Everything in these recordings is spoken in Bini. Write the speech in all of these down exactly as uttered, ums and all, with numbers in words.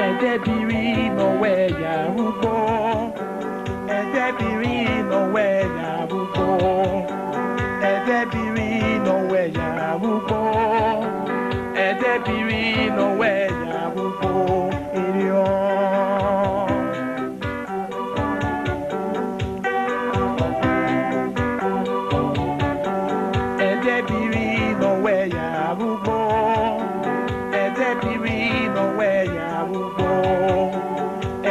Ẹdẹbiri ne ọ wẹ ya ugbo. Ẹdẹbiri ne ọ wẹ ya ugbo. Ẹdẹbiri ne ọ wẹ ya ugbo. Ẹdẹbiri ne ọ wẹ ya ugbo. Eriọ. Ẹdẹbiri ne ọ wẹ ya ugbo. Ẹdẹbiri ne ọ wẹ ya ugbo.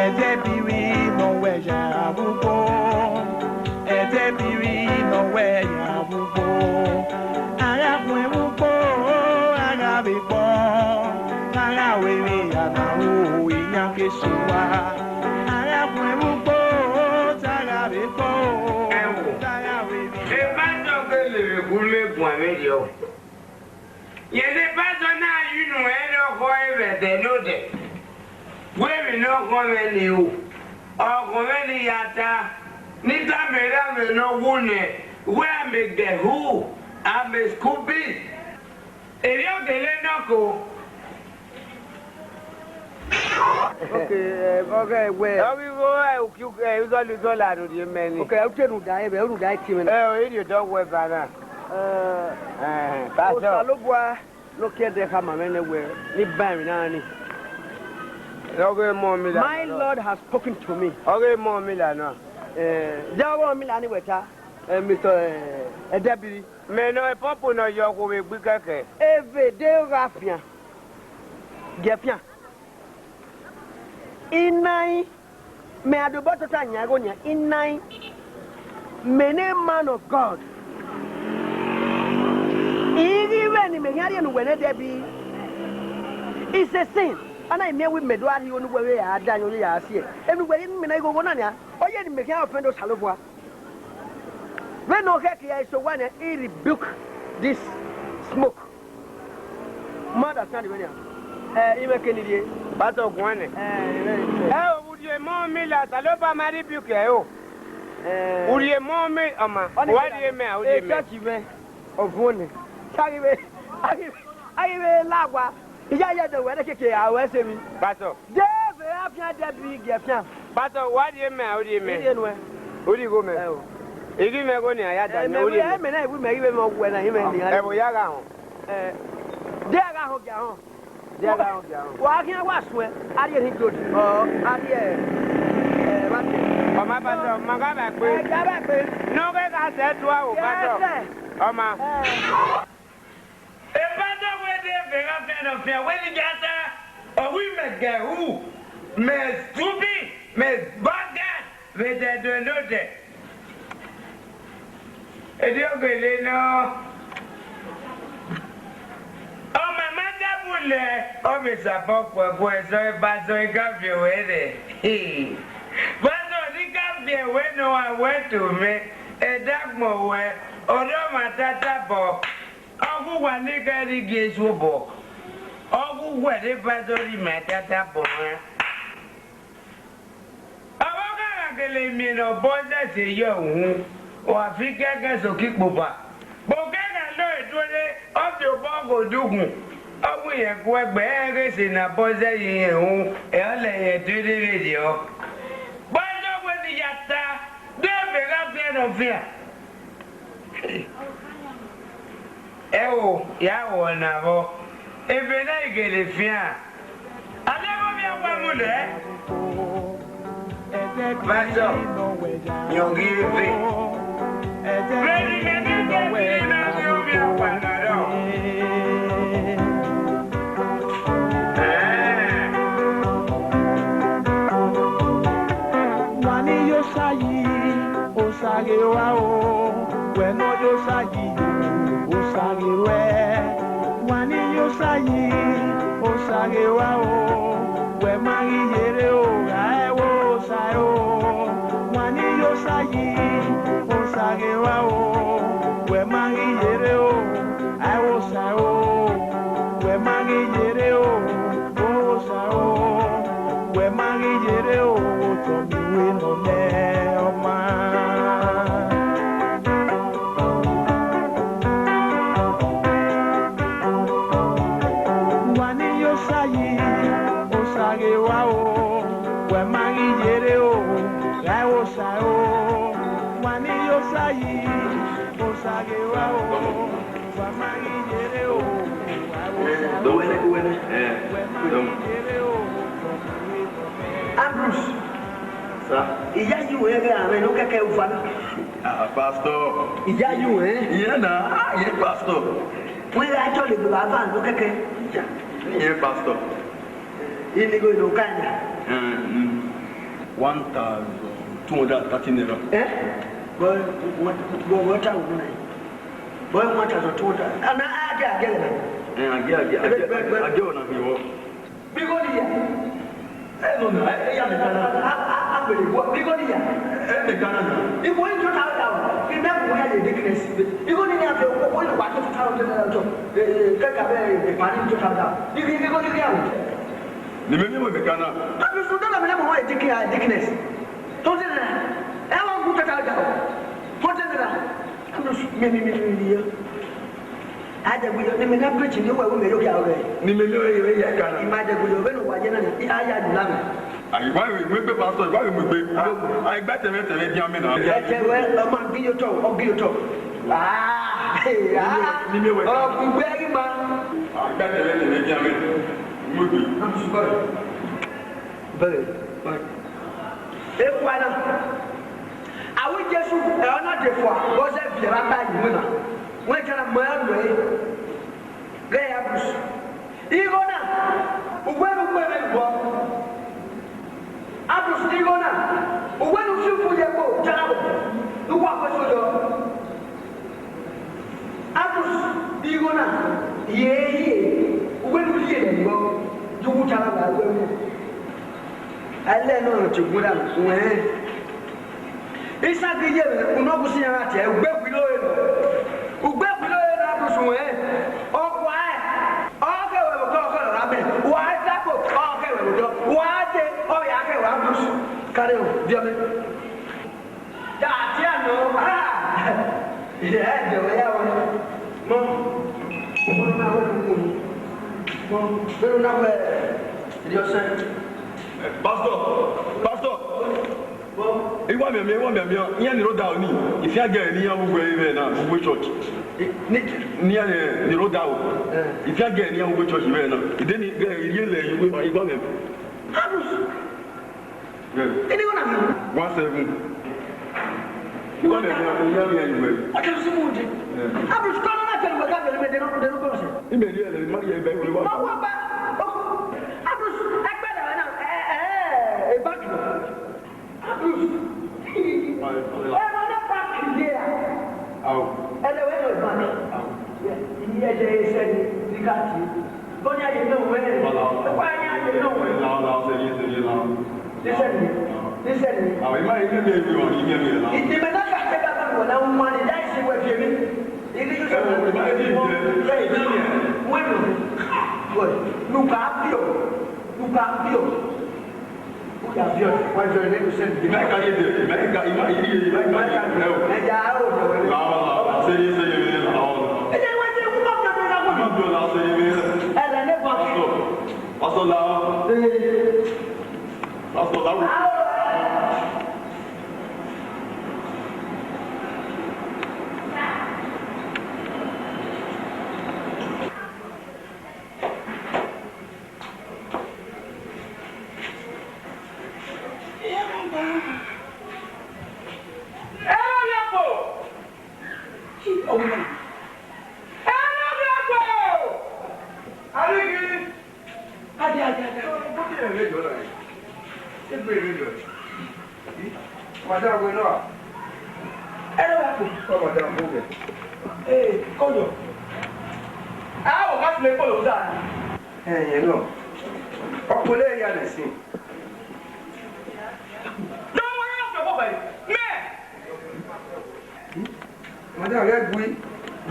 Ẹdẹbiri ne ọ wẹ ya ugbo. Ẹdẹbiri ne ọ wẹ ya ugbo. A gha khuẹn vbe ugbo, a gha vbe kpọ, a gha ru emwi hia na ru iyan ke sẹ uwa. A gha khuẹn vbe ugbo, te a gha vbe kpọ, Ẹ wo, te a gha ru emwi. Ebadọ gele vbe gu ne guan vberriọ. Rẹn ne Ebadọ na ye unu ẹre ọkhọ ẹre vbe ẹdẹ ne odẹ. Wẹ emwi ne ọkhọ mwẹ ni ru, ọkhọ mwẹ ni ya ta, ne I tama erha mwẹ ne ọ wu nẹ, wẹ a mẹ gẹhu, a mẹ skubi. Erriọ gele nọ ko. Ok, eh, ọghe wẹ. Ọ ghi gho, eh, uki, eh, uzọla, uzọla ne u rhie mẹ ni. Ok, u te rhunmwuda ẹvbo, u rhunmwuda ẹtin mwẹ na. Eh, ọ i rhie odọ wẹ eva na. Eh, Eh, Pastor. Osanobua ne ọ ke ẹdẹ khama mwẹ nẹ wẹ, ne I ba emwi na ni. Ọ ghi mọ mi la My nọ. Lord has spoken to me. Ọ ghi mọ mi la nọ. Eh, ya ọghe mi la ni wẹ ta, eh, Mister, eh, Ẹdẹbiri. Mẹ nọ, e pọpu ne ọ yọ okhuo vbe egbe kẹkẹ. Eve de gha fian, gie fian. I nai, mẹ a dobọ tota yan igho nian, I nai, mẹ ne man of God. I ghi vbe ne imẹ khian rhie ne uwẹ nẹ Ẹdẹbiri. It's a sin. A na miẹn wẹ imẹ do a rhie ne uwẹ vbe a da yan, ọ ye ya siẹ. Enu uwẹ rhie ne imẹ na igho na nian, ọ ye ne imẹ khian offend Osanobua. Vbene ọ khẹke ya eso owa nẹ, I rebuke this smoke. Ma understand vbene a, eh, imẹ ke ni rhie. Pastor guan nẹ. Eh, imẹ. Ẹ o, u rhie emọ mi la, Osanobua ma rebuke ẹ o. Eh. U rhie emọ mi, ọma. Ọ ni wa rhie mẹ, u rhie mẹ. Church mwẹ, ọ vuọn nẹ. Sa ghi vbe, a ghi, a ghi vbe la owa. Iyayi ẹdẹ wẹ ne keke a wẹ sẹ emwi. Pastor. De vbe ra fian Ẹdẹbiri gie fian. Pastor, wa rhie mẹ, u rhie mẹ. I rhie nuẹn. U rhie igho mẹ. Ẹ o. I ghi mwẹ igho ne a ya da mẹ, u rhie mẹ. Ẹ mẹ na, iwu mẹ ghi vbe mẹ ọghuẹ na, imẹ ni. Ẹ vbe ya gha họn. Ẹ, de a gha họn gia họn. De a gha họn gia họn. Wa khian wa suẹn, a rhie erhẹn gold, ọ, a rhie, ẹ, vbe a te. Ọ ma Pastor, ma gha vba kpe. Ẹ, gha vba kpe. Ne ọ ghẹ gha sẹ tua o, Pastor. Yes, sir. Ọ ma. Ẹ. Ebadọ wẹ de vbe gha fian nọ fian, wẹ ne I ya ta, ọ ru imẹ gẹhu, mẹ stubi, mẹ baga, vbe ẹdẹ do ne odẹ. Erriọ gele nọ. Ọ ma ma da bu lẹ, ọ vbe sabọ kuẹ bu ẹzọ, Ebadọ I ka viẹ ruẹ rẹ. Ebadọ ne I ka viẹ ruẹ ne ọ wa wẹ to mwẹ, ẹdẹ agbọn ruẹ, ọ rre ọmwa tatabọ. Ọ ghe uwa ne I ghẹ rhie gie zobọ, ọ ghe uwẹ ne Ebadọ rhie ima tatabọ rran. Ọvbokhan gha gele miẹn ne ọ bọ zẹse ye uhunmwu, ọ gha fi kẹkẹ so ke ikpoba. Kpokẹ gha lọre duẹre, ọ viọ obọ ghe odukhunmwu, ọ wu irẹn guẹ gbe, rẹn ghe ese ne a bọ zẹ ye irẹn uhunmwu, ẹ ọ lẹ irẹn duẹre vberriọ. Ebadọ wẹ ne I ya ta, de vbe gha fian nọ fian. Ẹ o, ya wọ na vbọ, eve na i gele fian. Alẹ vbe ọ vbe Pastor, yọngiẹn eve. Vbene imẹ na ghe vbe na ghe ovbi agbada rọ. Wa ni ye osa yi, osa ghe wa o, wẹ ne ọ ye osa yi, osa ghe ruẹ. Wa ni ye osa yi, osa ghe wa o, wẹ ma ghi yerre o, gha ẹ wo osa o. Wa ni ye osa yi, osa ghe wa o, wẹ ma ghi yerre o, a ẹ wo osa o, wẹ ma ghi yerre o, osa o, wẹ ma ghi yerre o, otọ ni wẹ nọ nẹ ọma. Wa ni ye osa yi, osa ghe wa o, wẹ ma ghi yerre o, gha ẹ wo osa o. Wa ni ye osa yi, osa ghe wa o, wẹ ma ghi yerre o, gha ẹ wo osa o. Uwẹ nẹ, uwẹ nẹ. Wẹ ma ghi yerre o, otọ ni wẹ nọ nẹ. Ambrose. Sir. Iyayi ruẹ ghẹ amwẹ ne ọ kẹkẹ uva na. Ah, Pastor. Iyayi ruẹ? Iye na, ah, iye Pastor. Wẹ gha jọ le gbe vbe ava ne ọ kẹkẹ. Iye Pastor. Ini go no kind. Eh, mm. One thousand two hundred and thirty naira. Eh? Boy, what, what, what are we doing? Boy, one thousand two hundred. And I, I get, I get it. Eh, I get, I get, I get, I get, I get. Bigho ni ya. Eh, no, no, eh, eh, ya mẹ kana. A, a, a, bere, bigho ni ya. Eh, mẹ kana na. Ibo yi tota da o. Ime ku ya ye dikness. Bigho ni ya fe, o, o, wa tota da o. Eh, eh, ke ka be, eh, pani tota da. Ibi, bigho ni ya o. Ni mẹ ni mẹ kana. Abi su da na mẹ na mo ye dikness. Twenty naira. E wa ku tota da o. Twenty naira. Ambrose, mi, mi, mi, mi, mi, yo. A dẹgbe yo, ne mẹ na preach ni wẹ, wẹ mẹ yo gha rẹ. Ni mẹ yo, yo, yo, ya ka. I ma dẹgbe yo, vbene uwa ye na, I, a ya dula mẹ. A, I wa mu egbe, Pastor, I wa mu egbe. A, a, I gba tẹmwẹ, tẹmwẹ dian mẹ na. Ẹ tẹ wẹ, ọ ma ghi yo tọ, ọ ghi yo tọ. Ah, hey, ah. Ni mẹ wẹ. Ọ gbe gbe ghi ma. A, I gba tẹmwẹ, tẹmwẹ dian mẹ. Mu egbe. Ambrose, go. Bẹghe, bẹghe. Ekhua na, avbe Jesu, ẹ, ọ na de fua, ọ zẹ viẹ vbe aba yi wena. Wẹ tara mọ ya nuẹ, ghẹ ya Ambrose. Igho na, uwẹ ne u kpe vbe vbọ. Ambrose, igho na, uwẹ ne u fi ufu ye kpo, tara wẹ, ne u wa kpe so yọ. Ambrose, igho na, ye, ye, uwẹ ne u rhie ẹre vbọ, ye uwu tara wẹ, uwẹ mu. Ẹlẹ nọ te gun ra wẹẹ, Isan ghi ye mwẹ, unu ọ gu si iran gha tie, ugbe wilo re nọ. Ugbe wilo re nọ, Ambrose wẹẹ, ọ kua ẹe, ọ kẹ wẹ vbe otọ, ọ kẹ wẹ vbe amẹ, wa ta kpo, ọ kẹ wẹ vbe otọ, wa dee, ọ ya kẹ wẹ Ambrose. Carry on, biẹ mẹ. Tatia nọ, ah! Ẹ dẹ wẹ ya wẹ. Mọ, mọ na wẹ nu mu. Mọ, vbene u na wẹ, erriọ sẹ. Pastor, Pastor. Mọ. I wa mianmian, I wa mianmian, iran ni rre odaro ni, I fian gẹ ne iran vbe uwu ẹre na, vbe uwu church. Ni, ni iran ni rre odaro. Eh. I fian gẹ ne iran vbe uwu church vbe na. I de ni, gẹ, I rhie lẹ, I wa, I wa mianmian. Ambrose. Yes. Kí ni wọ́n nà mí? One seven. Wọ́n lè mú ẹni yẹn yẹn ìwé. Ọjọ́ sí mú un jẹ. Yeah. Ambrose, kọ́ ló náà pẹ̀lú wẹ̀ká pẹ̀lú mi, dẹnu, dẹnu kọ́ ọ̀sẹ̀. Ìmẹ̀lì ẹ̀ lè má rí ẹ̀ bẹ́ẹ̀ wọlé wá. Má wọ́n bá. Ambrose, ẹgbẹ́ rẹ̀ náà, ẹ, ẹ, ẹ, báàgì náà. Ambrose. Ẹ máa ná báàgì yẹ. Awo. Ẹ lè wẹ́ lọ ìbáàgì. Awo. Ìyẹn jẹ́ iṣẹ́ ní, ní káàkiri. Bọ́ni ayé náà wẹ̀. Wala, wala. Ẹ̀kọ́ ayé ayé náà wẹ̀. La, la, sẹ́yìn, sẹ́yìn, la. Listen me. Listen me. Àwọn ìmọ̀ yìí mẹ́mẹ́ ìwé wọn, yìí mẹ́mẹ́ la. Ìdìbò náà kà tẹ́ ká bá wọn náà wọ́n ní láì ṣe wẹ̀ fi mí. Ìdí yóò sọ. Ẹ wọ ìmọ̀ yìí jẹ́, jẹ́ ìdí yẹn. Wọ́n lò. Wọ́n lò. Luka bí o. Luka bí o. Ó yà bí o. Wọ́n jọ ilé ìwòsàn ìdìbò. Ìmọ̀ ìka yé dẹ̀. Ìmọ̀ ìka, ìmọ̀ yìí yé, ìmọ̀ ìka yé dẹ̀ o. Ẹ jà á rò jọ wẹ̀rẹ̀. La, la, la. Sẹ́yìn, sẹ́yìn, la, la. Ẹ jẹ́ wọ́n jẹ́ kó bá fi ọdún náà wọ̀. Má bí o la, sẹ́yìn, sẹ́yìn. Ẹ lẹ́ ní bọ̀. Pastor, Pastor Lao. Ee. Pastor Lao. Madam, we know. Ẹ, madam, go there. Ẹ, kọyọ. A wọ ka file kpolo da. Ẹ, yẹn nọ. Ọkpolo ya nẹ sin. Dọmọ ya fẹ kọkọ yi. Mẹ. Madam, ghẹ gui.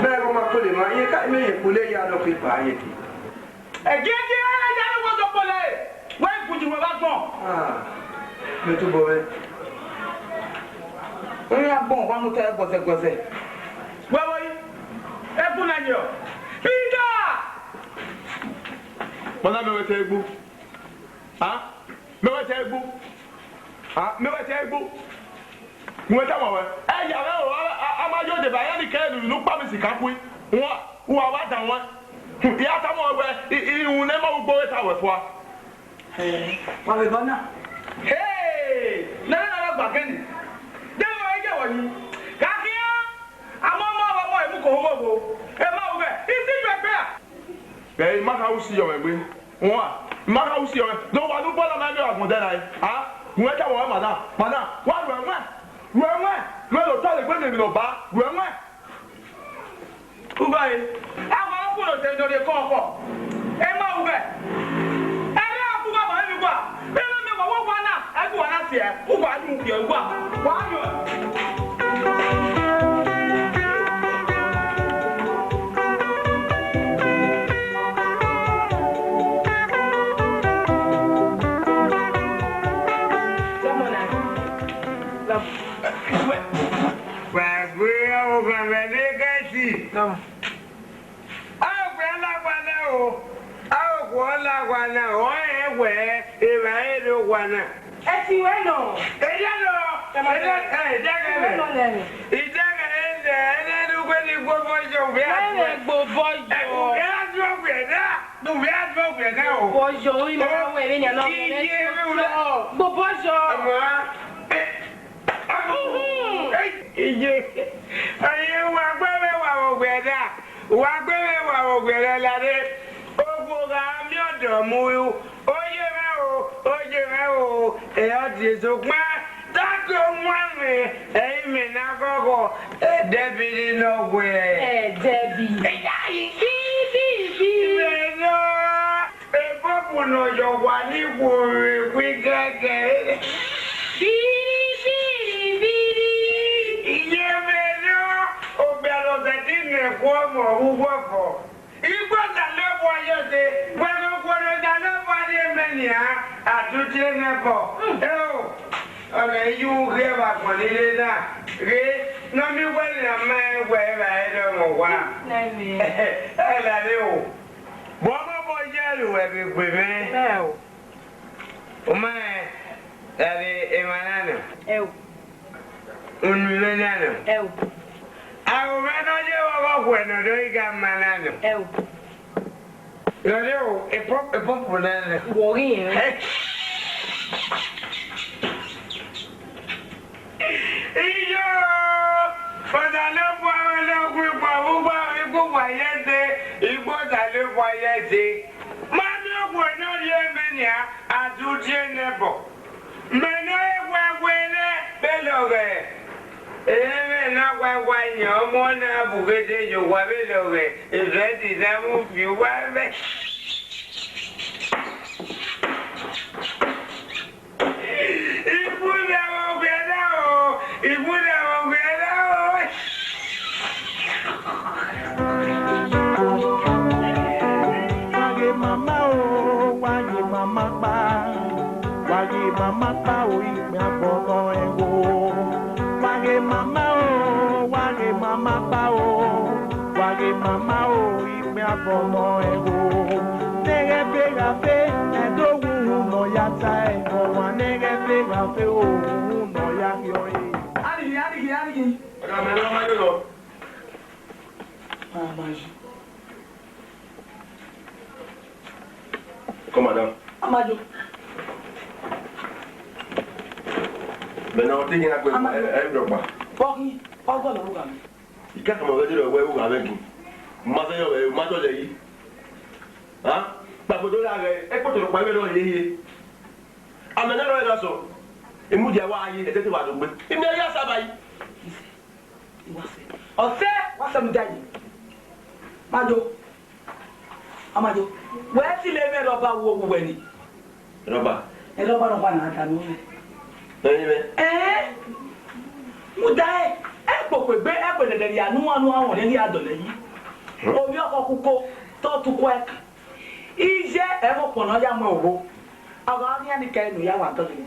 Mẹ ọmọ kpolo ma, iye ka mẹ ye kpolo ya nọ ke ba ye ke. Ẹgiẹgiẹ ya ne uwẹ dọkpọlẹ, wẹ gudu wẹ vbe agbọn. Ah, mẹ tobọ mwẹ. Wẹ agbọn, wa mu otọ ẹre guọzẹguọzẹ. Wẹ vbe yi, ẹbu na yọ. Peter! Kpọna mẹ wẹ te egbu. Ah, mẹ wẹ te egbu. Ah, mẹ wẹ te egbu. Wẹ tama wẹ, ẹ ya mwẹ o, a, a, a ma yo deba, iran ni kẹ lulu ne u kpa mi sika khui. Wọn, uwa wa dan wẹ. I ya tama wẹ, i, i, irun ne ma ugbo vbe ta wẹ fua. Wa vbe eba na. Hey! Nana na gba kẹni. De wẹ ye wẹ ni. Ka khian, a ma ma wa ma emu ko wo wo. E ma u vẹ, isi ju ẹgbẹ a. Ẹ, I ma kha usi yọ mwẹ egbe. Wọn, I ma kha usi yọ mwẹ. Do wa nu bọla ma ebe agbọn dẹ na. A, wẹ tama wẹ, madam, madam, wa ruẹ wẹ. Ruẹ wẹ, ruẹ lo ta le gbe ne emwi ne ọ ba, ruẹ wẹ. Uba e, a wa ku no te do de kọkọ. E ma ru vẹ. Ẹ rẹ a ku uba ma emwi gua. Vbe ma mẹ wa, wa, wa na, a gu wa na tiẹ. Uba yu tiẹ, uba. Wa yu. Come on now. Come. Wa gbe ọmọ kan vbe ẹdẹ kẹti. Come. A ò gbẹ lagua na o. A ò gbẹ lagua na. Ọ rẹn wẹ evba ẹre do wa na. Ẹ ti wẹ nọ. Eya nọ. Eya, ẹ, idẹgẹ nọ nẹ. Idẹgẹ nẹ, ẹnẹ ne ugbẹn ni gbobọ yọ, wẹ a Wẹ gbobọ yọ. Wẹ a dọ wẹ na. Do wẹ a dọ wẹ na o. Gbobọ yọ, oyin ma wẹ vbe yan na. Iye vbe wẹ. Gbobọ yọ. Ọmọ. Iye, aye, wa gbe vbe wa vbe ogbe ẹda, wa gbe vbe wa vbe ogbe ẹda lare, okhuo gha miẹn ọdọ mu, oye mwẹ o, oye mwẹ o, ẹ ọ die sokpan, take owan mwẹ, ẹ i mẹ ne a ghọghọ, ẹ Dẹbiri nọ wẹ. Ẹ Dẹbi. Ẹ ya yi. Bi, bi, bi. Mẹ nọ. Ebobu ne ọ yọ wa ni wo vbe gẹgẹ. Biri, biri, biri. Iye mwẹ nọ, ogbẹlọsẹ ti nẹ ẹkhuọmọ vbe uwu ọfọ. Igbo Osanobua ye ẹse, wẹ vbe okhuo ne Osanobua rhie mẹ nian, a tu tie nẹ ẹbọ. Eo, ọna i yu ghe vbe agbọn ni rre na, ghe ne ọ miẹn uwẹ ne a ma rẹn wẹ evba ẹre ọmọ owa. Ẹ lare o. Vbe ọmọ obọ ye ẹre ruẹ vbe gbe mwẹ? Ẹ o. U ma rẹn, davbe emwa na nọ? Ẹ o. Unu mwẹ na nọ? Ẹ o. Aro mwẹ ne ọ ye vbe ọghọ khuẹ ne ọ do gha ma na nọ? Ẹ o. Ne ọ ye o, epọ-, epọpu na nọ? Wọ ghi rẹn. Ẹ. Iyo, Osanobua mwẹ ne ọ gu ikpọ vbe uwa, ikpọ uwa ye ẹse, Igbo Osanobua ye ẹse. Ma miẹn okhuo ne ọ rhie mẹ nian, a tu tie nẹ ẹbọ. Mẹ ne ọ re wẹ wẹ nẹ vbe lọghẹ. Ẹmwẹ ne a wa wa yan ọmọ na vbe ughede ye owa vbe lọghẹ, evẹdẹ na mu fi uwa vẹ. Ibuda vbe ogbe ẹre o, ibuda vbe ogbe ẹre o. Wa ghe mama o, wa ghe mama kpa, wa ghe mama kpa o, ikpia bọ nọ ẹgho. Wa ghe mama o, wa ghe mama kpa o, wa ghe mama o, ikpia bọ nọ ẹgho. Nẹghẹ fe gha fe, ẹdẹ ohunhun ne ọ ya tae, ọmwa nẹghẹ fe gha fe ohunhun ne ọ ya khiọre. Arighi, arighi, arighi. Ọ̀gá mi, ẹ lọ máa yọ lọ. Ah, máa yọ. Come, madam. A máa yọ. Mẹ ne ọ te ghi na gbe, ẹ, ẹ, dọkpa. Bọ ghi, ọ gọlọ ru gha mi. Ika kama vbe diro wẹ u gha vbe gin. Ma fẹ yọ vbe, ma dọlẹ yi. Ha? Obodo ya ghẹ, ekpoto rhọkpa vbe rrọọ ye hie. Amẹ ne rrọọ na sọ, I mudia wa ye, ẹdẹ te wa do gbe. I miẹn ya saba yi. Ọsẹ, wa sẹ mudia yi. Majo. Amajo. Wẹ ti le mwẹ rhọba wo wu wẹ ni. Rhọba. Ẹ rhọba rhọba na da nu mwẹ. Ẹyin mwẹ. Ẹn. Mudia ẹ, ẹ kpokpo egbe, ẹ kpe dẹdẹ ya nu anu awon rẹ ya dọlẹ yi. Ovbi ọkhọ kuko, tọ tukua ẹka. Iye ẹmwẹ ọkpọnọ ya mu ẹre ogho. Ọ gha khian ni kẹ enu ya wa dọlẹ yi.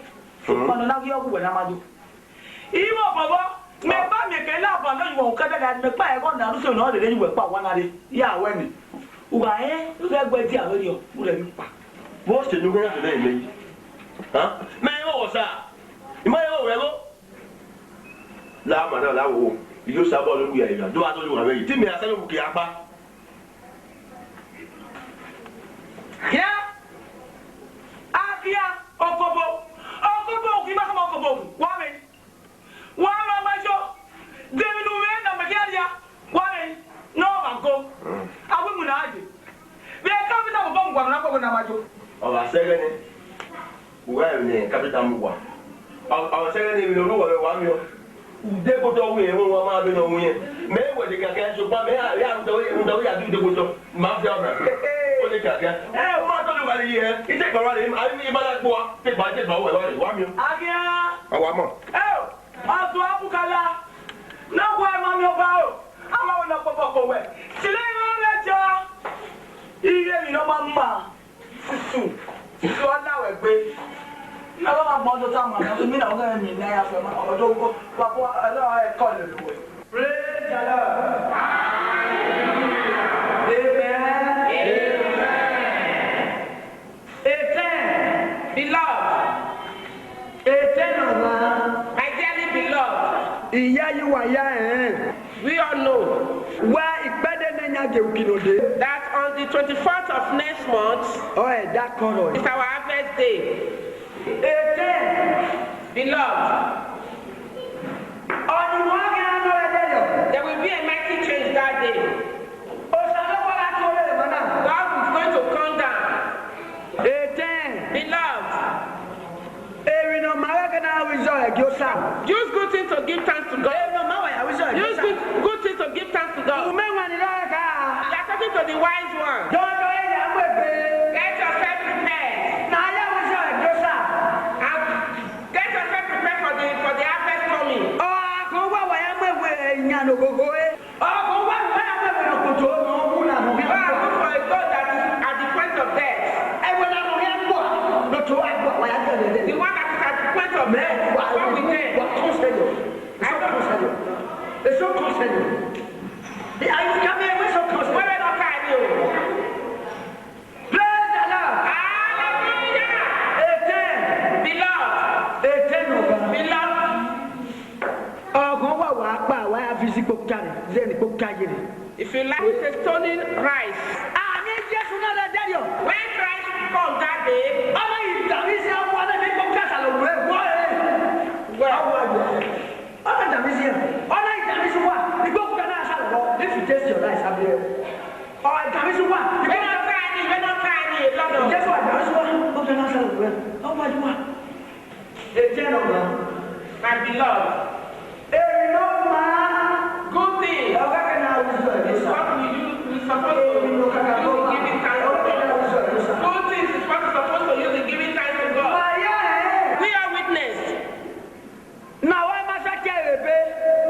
Ọkpọnọ na ghi ọghe uwẹ na ma yo. Ivbi ọbọbọ, mẹ gba miẹn kẹ la ọba nọ yuẹn ukẹdẹ gha mẹ gba ẹghọ na ru so nọ rere yuẹ kpa wa na re. Ya wẹ mẹ. U gha rẹn, u ghẹ gu ẹdia vberriọ, u rẹ emwi kpa. Vbọ sẹ ne u ghẹ na fẹnẹ mẹ yi? Hàn? Mẹ i vbe ọghọ sa. I ma i vbe ọghọ ẹvbo. La ma na la wo. Iyo sa bọ ne u ya ira. Do a do yu ha vbe yi. Ti mẹ a sa ne u ke akpa. Khian, a khian, okobo, okobo, u ghi ma khama okobo, wa vbe, wa ma ma yo, de emwi ne u mwẹ na mẹ khian ria, wa vbe, ne ọ gha go, a wi mu na ye, vbe ka vbe na mu bọ mu wa na koko na ma yo. Ọ gha sẹ ẹghẹ nẹ. U gha rẹn ne kapinta mu wa. Ọ, ọ sẹ ẹghẹ ne emwi ne ọ ru uwa vbe wa miẹn. Udegbe otọ wu irẹn, wa ma vbe nọ wu irẹn. Mẹ wẹ de kakẹ, sokpan mẹ ya, ya rhunmwuda wẹ, rhunmwuda wẹ ya di udegbe otọ. Ma fian ọna. Ọ de kakẹ. Ẹ, u ma tọ ne uwa rhie. I te kpa uwa rhie, a i ma na kpua. Te kpa, te kpa uwa rhie, wa miẹn. A khian. A wa mọ. Ẹ o, ọ do abukala. Ne ọ wa ma miẹn ọba o. A ma wẹ ne ọ kpọkpọ ko wẹ. Silo irẹn rre jọ. Irẹn emwi ne ọ ma ma. Susu, susu, ọ na wẹ gbe. Na wa ma gbọn tota ma, na mi na wẹ mi na ya fẹ ma, ọdọ wo, wa ko, ẹ na ẹ kọ lele wẹ. Praise the Lord. Amen. Amen. Etẹn. Beloved. Etẹn nọ gha. My dearly beloved. Iya yi wa ya ẹn. We all know. Wa ikpẹdẹ ne yan gie uki nọ dee. That on the twenty-fourth of next month. Ọ ẹdẹ akọrọ. Is our harvest day. Etẹn. Beloved. Ọdunmwu ọ ghi nọ ẹdẹ yọ. There will be a mighty change that day. Osanobua gha tuorre emwa na. God is going to come down. Etẹn. Beloved. Emwi ne ọ ma ghẹ ke na ru izọrọ gie Osa. Use good things to give thanks to God. Emwi ne ọ ma wa ya ru izọrọ gie Osa. Use good, good things to give thanks to God. Umẹ wan ni rrọọ ka. You are talking to the wise one. Dọdọ ya mu egbe. Get yourself prepared. Na ya ru izọrọ gie Osa. And get yourself prepared for the, for the harvest coming. Ọ, akọn wa wa ya mu egbe yan ne ogogo e. Ọkọ wa wẹ a wẹ wẹ ọkoto ne ọ mu na nọ hia. Go and look for a goat that is at the point of death. Ẹwẹ na nọ hia gbọ, ne ọ to wa gbọ, wa ya tẹlẹ dẹ. The one that is at the point of death, wa, what we think. Wa kọn sẹyọ. Eso kọn sẹyọ. Eso kọn sẹyọ. Ayi ti ka mi ẹwẹ eso kọn sẹyọ. Wẹ́rẹ́ lọ ka ẹni o. Praise the Lord. Hallelujah. Etẹn. Beloved. Etẹn nọ gha. Beloved. Ọghọn wa wa kpa wa ya visit kpokari, then kpokari ye. If you like, it's a stoning rice. Àmì Jésù náà lè dẹ́rì o. When Christ come that day, ọmọ ìdàmísí àwọn alẹ́ mi kó kásá lọ wẹ̀ wọ́ ẹ̀. Well, ọmọ ìdàmísí ẹ̀, ọmọ ìdàmísí wà, ìgbókùnkà náà sá lọ, if you taste your rice, àbí ẹ̀. Ọ̀ ìdàmísí wà, ìgbókùnkà náà sá lọ wẹ̀, ọmọ ìdàmísí wà, ọmọ ìdàmísí wà. Etẹn nọ gha. My beloved. Emwi ne ọ maa. Good thing. Ọghe kẹ na ru izọ ẹdẹ is sa. What we do, we supposed to do, we give it thanks to God. Good things is what we supposed to use in giving thanks to God. We are witness. Na wa ma sa ke ebe.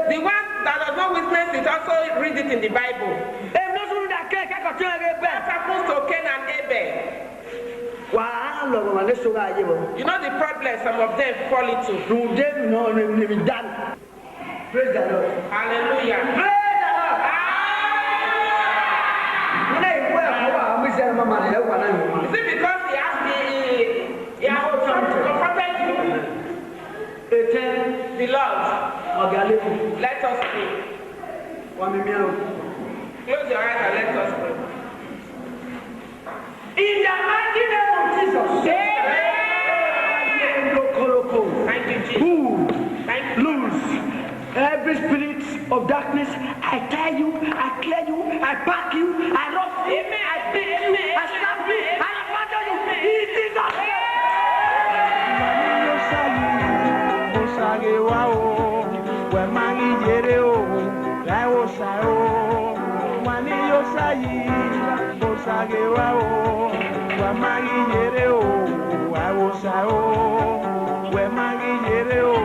The one that does not witness it also read it in the Bible. Emwi ne ọ sunu da ke, ke kọtọn ẹre bẹ. What happens to Cain and Abel? Wa lọghọ ma ne eso gha ye vbọ. You know the problem some of them fall into. Rhunmwuda emwi nọ ne emwi dan. Praise the Lord. Hallelujah. Praise the Lord. Hallelujah. Wẹ ne iwe ẹkọ wa, mi sẹ ma ma ne wa na yo. Is it because he has been, he has confronted you? Etẹn. Beloved. Ọga leku. Let us pray. Wa mi miẹn o. Close your eyes and let us pray. In the mighty name of Jesus. Amen. Lokoloko. Thank you, Jesus. Who? Thank you. Loose every spirit of darkness. I tie you, I clear you, I pack you, I rough you, I beat you, I slap you, I Wa ma ghi yerre o, Awusa o, wẹ ma ghi yerre o.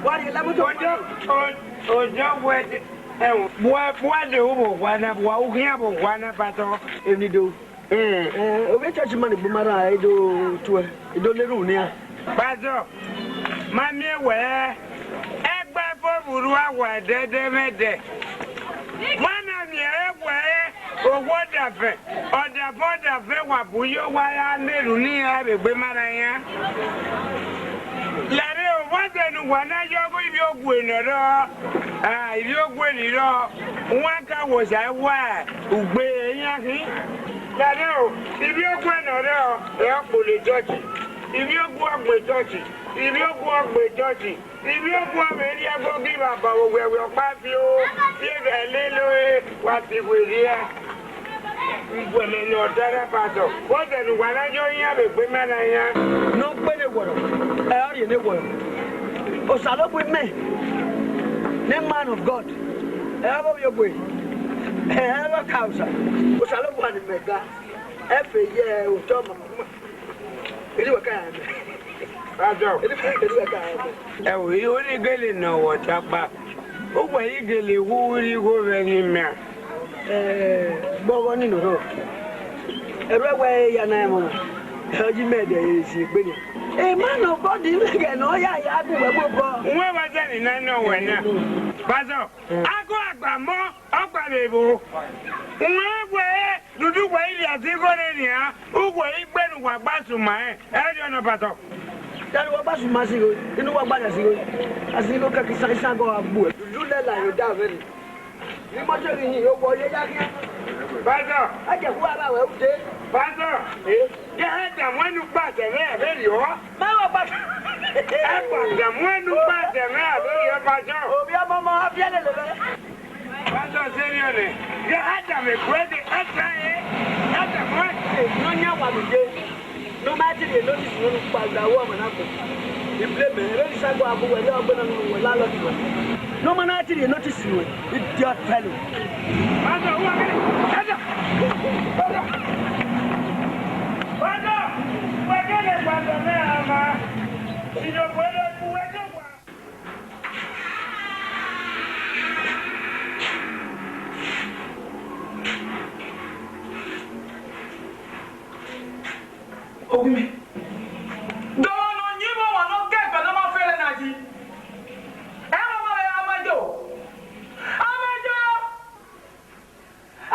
Wa rhie la moto. Ojo, o-, ojo wẹ, ẹhun, wa, wa de ru vbe owa na, wa u khian vbe owa na, Pastor. Emwi do. Mm. Eh, ovbi church man egbe ma rran, e do tuẹ, e do lerhu nian. Pastor, ma miẹn wẹẹ, ẹgba fo vbe urhu awa ẹdẹdẹmwẹdẹ. Wa na miẹn wẹẹ, owa ọdafẹn, ọdafẹn, ọdafẹn, wa bu ye owa ya na erhunmwu iran vbe egbe ma rran iran. Lare owa dẹ ne uwa na yọ ọghe ivbiogue ne ọ rrọọ, a, ivbiogue ne ọ rrọọ, uwa ka wo sa wa ugbe iran khin. Lare o, ivbiogue ne ọ rrọọ, ẹ ọ kpolo church, ivbiogue ọ gbe church, ivbiogue ọ gbe church. Ivbiogue vbe rhie ẹgogo ivbaba vbe owẹwẹ ọkpa fi o, fi evbẹ lele ore, wa si werriẹ. Ugbẹmẹ ne ọ dara Pastor, vbọzẹ ne uwa na yọ iran vbe egbe ma na iran? Ne ọ gbe ne wọrọ, ẹ ọ rhie ne wọrọ. Osanobua imẹ, ne man of God, ẹ ọ vbe ovbi ogue, ẹ ọ vbe ọka osa. Osanobua ne imẹ ga, ẹ fe ye otọ ọmọ. Eni wẹ ka ya mẹ. Pastor. Eni wẹ ka ya mẹ. Ẹ o, eni gele ne ọ wọ ọtakpa. Uwẹ i gele wu irri igho vbe ẹrinmwi a? Eh, gbọghọ ni nọ rọ. Ẹrọ ẹwẹ ya na ẹmwẹ. Ẹ, ọ yi mẹ dẹ esi egbe ni. A man of God, ghẹ ne ọ ya ya gu wẹ gbobọ. Uwẹ wa zẹ ni na nọ wẹ na. Pastor, ago agbamọ, ọ gba vbe vbo. Uwẹ wẹ, dudu wẹ i rhie azigo rre nian, uwẹ i gbe ne uwa gba suma rẹn, ẹ rhie ọnọ Pastor. Danu wa gba suma azigo, inu wa gba azigo, azigo kẹkẹ isan, isan gọ gha gbuẹ. Dudu lẹ la yo da vbe ni. Ni mọtẹ ghi hin, ogbọ ye ya khian. Pastor. A jẹ khu ava wẹ u de. Pastor. Eh? Ye Adam wẹ nu kpa sẹ mwẹ a vbe rriọ. Ma wa gba. Adam wẹ nu kpa sẹ mwẹ a vbe rriọ, Pastor. Ovbi ọmọ ọmọ, a biẹ lele vẹ. Pastor, serious nẹ. Ye Adam eguẹ de, Adam ẹ. Adam wẹ. Eh, ne ọ yan wa vbe de. Ne ọ ma ti rhie notice ne ọ nu kpa da wẹ ọmọ na kọ. I blame him. Vbene Sago a bu wẹ, ọ gbe na nu wẹ la lọ di wẹ. Ne ọ ma na ti rhie notice nuẹn, idiot fellow. Pastor, who are you? Pastor! Pastor! Pastor! Wẹ kele Pastor mẹ ama. Iyọkọ ẹre ku wẹ jọ wa. Ogunmẹ. Dọmọ ne ọ yin vbe ọmwa ne ọ ga ẹgbẹ ne ọ ma fẹrẹ na yi. Ẹ ma ma vbe Amajo. Amajo!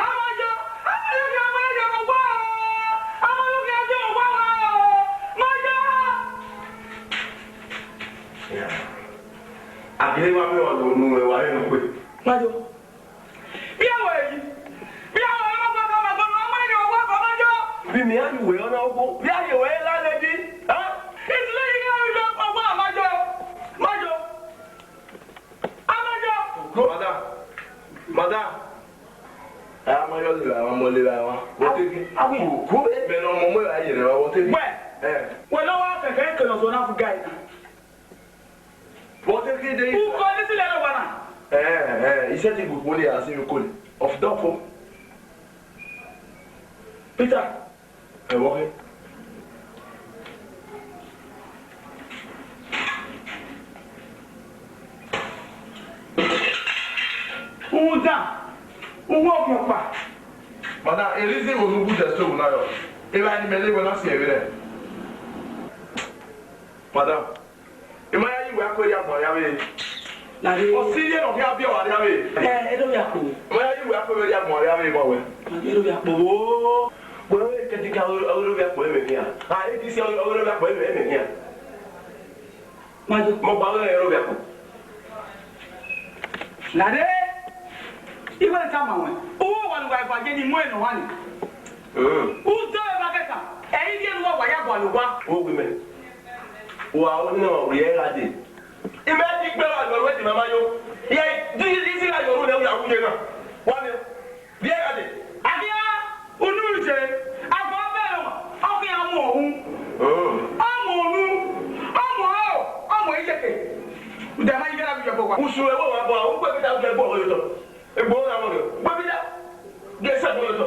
Amajo! Amajo kha ma ye vbe owa o! Amajo kha ye vbe owa o! Amajo! A gele wa vbe ọlọ unu wẹ wa rhie unu kue. Amajo. Vbe a wẹ yi? Vbe a wẹ ọmọ ọkpa ka ma gbọnọ, a ma rhie owa kọ Amajo? Vbe imẹ a ye uwẹ ọna okhuo? Vbe a ye uwẹ landlady? Hẹn? Isle yi gha vbe owa Amajo. Amajo. Amajo. Madam. Madam. Ẹ, Amajo levba ẹmwa, ọmọ levba ẹmwa. Vbọtẹghe. Awi. Mẹ ne ọmọ mu evba ye ne ẹmwa, vbọtẹghe. Wẹ. Ẹ. Wẹ ne ọ wa kẹkẹ kele ọzọ na fu ga ẹre na. Vbọtẹghe de. Uko ni sile ẹre wa na. Ẹ, ẹ, isẹ ti gbe ukpo ni a si vbe uko ni. Of dog fo. Peter. Ẹvbo khin. Rhunmwuda, uwu ọkpọkpa. Madam, e reason vbe unu bu the stove na yọ. Evba ne imẹ le wẹ na si ẹvbi rẹ. Madam, I ma ya ye uwẹ akhuẹ rhie agbọn rhia vbe. Lare. Ọ si ye ne ọ khian biẹ ọre rhia vbe. Ẹ, erha ovbi akpo. I ma ya ye uwẹ akhuẹ vbe rhie agbọn rhia vbe, ma wẹ. Erha ovbi akpo. Wo. Wẹ, wẹ, kẹdika, ọghe erha ovbi akpo ẹmwẹ khian. A, e ti si ọghe erha ovbi akpo ẹmwẹ, ẹmwẹ khian. Ma yo. Mọ gba ọghe erha ovbi akpo. Lare. Iwẹ tama wẹ. Uwu wa ne uwa eva ye ni mu ẹre nọ wa ni. Mm. Udo eva kẹkan. Ẹ i rhie ne uwa wa ya gualọ owa. Wo gbe mẹ. Wa o nọ rhie gha dee. Imẹ ti gbe wa lọ wẹ di mama yo. Ye di di si la yo ru lẹ u ya wu ye na. Wa mi. Rhie gha dee. Adia, unu je, abọ bẹrẹ ọmọ, ọ khian mu ọhun. Oh. Ọ mu ọhun, ọ mu ọhọ, ọ mu iyeke. Uda ma yi gẹra bi yọbọ wa. Usun ẹvbo wa bọ, u kpe bi da u kẹ gbọ yotọ. Egbe ọghe amọ rẹ, u kpe bi da. Gẹ sẹ gbọ yotọ.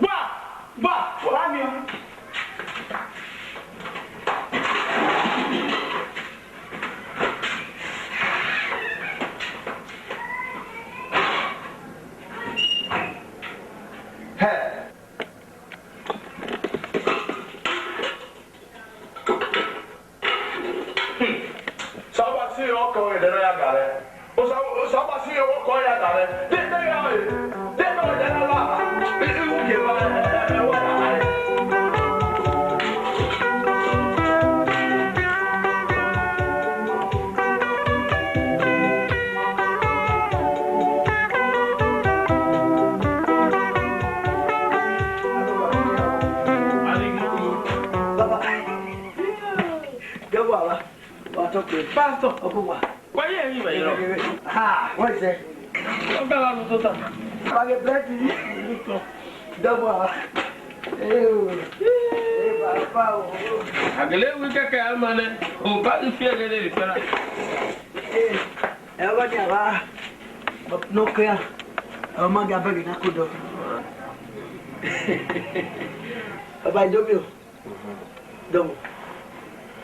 Gba, gba, ọra nian. Hẹ. Osanobua si ọkọ ẹdẹ ne ọ ya ga rẹ. Osa-, Osanobua si ọkọ ya ga rẹ. De, de ya re. De ne ọ ya na la. I, i, u ke ba, ẹ, ẹ, ẹ, wa na la. Baba. Gẹvbo ava. Wa tọ kpe. Pastor. Ọkọ wa. Wa ye emwi vbe yọ. Ha, wẹ sẹ. Ọ gha gha nu tota. Wa ghe bread yi. Gẹvbo ava. Eh, o. Eh, baba o. A gele wi kẹkẹ a ma nẹ. O ba ghi fi ẹghẹ ne vbe fẹra. Eh, ẹ wa dia va. No kẹ a. Ọ ma gha bẹghe na ko dọ. Baba, I do miẹn o. Dọmọ,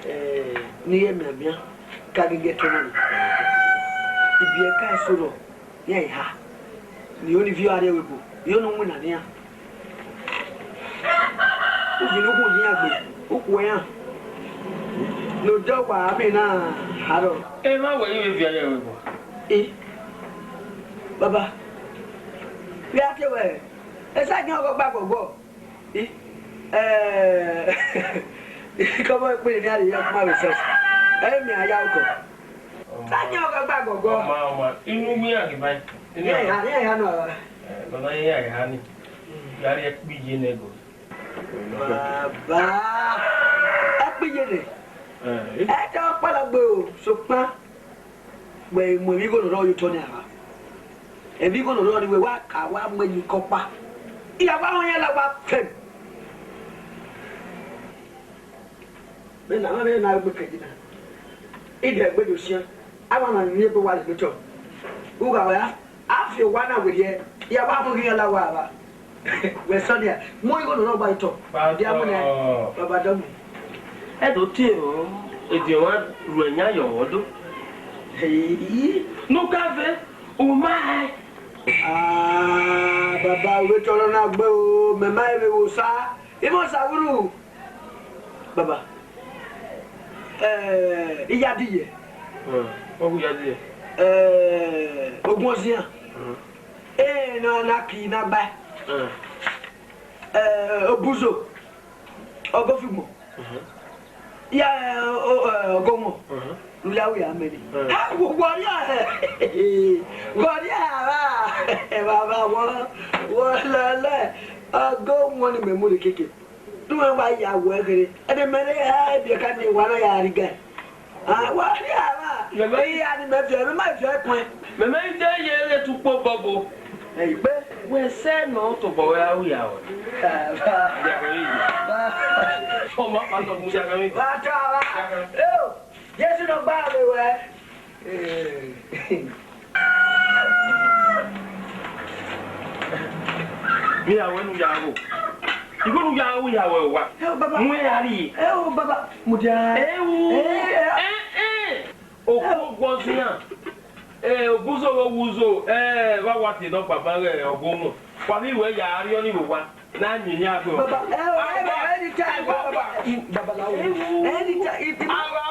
eh, ne I ye mianmian, ka gẹgẹ tọn na. Ibiẹka eso rọ, iran eha. Ne I ho ne ivbi ọre rrie ẹvbo, I ho ne u winna ne iran. Uyi ne u khu ye iran gbe, u khu iran. Ne odẹ ọgua amẹ na arrọọ. Emwa wẹ i vbe viọ ye ẹvbo? I, baba, vbe a tie wẹ, esa gin ọghe ọgba gọgọ. I, eh, kọmọ ekpele ne a rhie ya kuma vbe church. Ẹ i miẹn a ya okọ. Sa yan ọghe gba gọgọ. Ọma, ọma, inu wi a ghi ba. Inu iran eha, iran eha nọ ra? Eh, nọ na iran eha ni. Ya rhie ẹkpo iye nẹ go. Baba, ẹkpo iye nẹ. Eh. Ẹ te ọkpọlọ gbe o, sokpan. Wẹ mu emwi igho ne ọ rrọọ ye otọ nian ra? Emwi igho ne ọ rrọọ ni wẹ wa ka wa mu ẹyin ke ọkpa. Iyawẹ ahọn iran la wa fẹm. Vbene a ma vbe na gbe kẹdẹ na, I dẹ gbe do siẹn, a wa na rin ebe wa lele otọ. U gha wẹ a, a fi owa na werriẹ, iyawẹ ahọn iran la wa vba. Wẹ sọnia, mu igho ne ọ rrọọ gba otọ. Dia mu nẹ, baba dọmọ. Ẹ do tie o, ediọn mwa ru ẹyan yọ vbe ọdọ. Hey. Ne u ka vẹ, u ma hẹ. Ah, baba, u vbe tọrọ na gbe o, mẹ ma vbe vbe Osa, I mwẹ Osa vbe ru. Baba, eh, Iyadiye. Hmm, ọ wu Iyadiye. Eh, Ogunọzian. Hmm. Eh, na, na ki na gba. Hmm. Eh, Obuzo. Ọgọfigbọn. Mhm. Ya, eh, o, eh, Ọgọmọ. Mhm. Lula wi amẹ ni. Hmm. Ha, wọ, wọ ria, wọ ria ra. Baba, wọ, wọ lele. Ọgọmọ ni mẹ mu rre keke. Nuẹn wa ya wẹ kherhe. Ẹdẹ mẹ rre, eh, ibiẹka ni wa na ya rhie ga. Ah, wa rhie avbe. Mẹmẹ. Iran ni mẹ viọ, mẹ ma viọ ẹkun. Mẹmẹ i de ye re tu kpo bọbo. Ẹ i gbe. Wẹ sẹ nọ tobọ wẹ a ru ya wẹ. Ah, ba. Ya wẹ yi. Ba. Ọmọ pa tọ mu ya wẹ. Ba ta ba. Eo, Jesu nọ gba vbe wẹ. Eh. Mẹ ya wẹ ne u ya ru. Igho ne u ya ru ya wẹ owa. Eo, baba. Mu ẹre ya rrie. Eo, baba. Mudia. Ewu. Eh, eh. Eh, eh. Okhuo guọzian. Eh, Obuzo vbe Obuzo. Eh, vbe a wa tie nọ kpakpa ghe Ọgọmọ. Wa vbe wẹ ya rrie ọnii vbe owa. Na yin iran gbe. Baba, eh, oh, eh, anytime, baba, baba, i, baba, la wo. Anytime, i, i,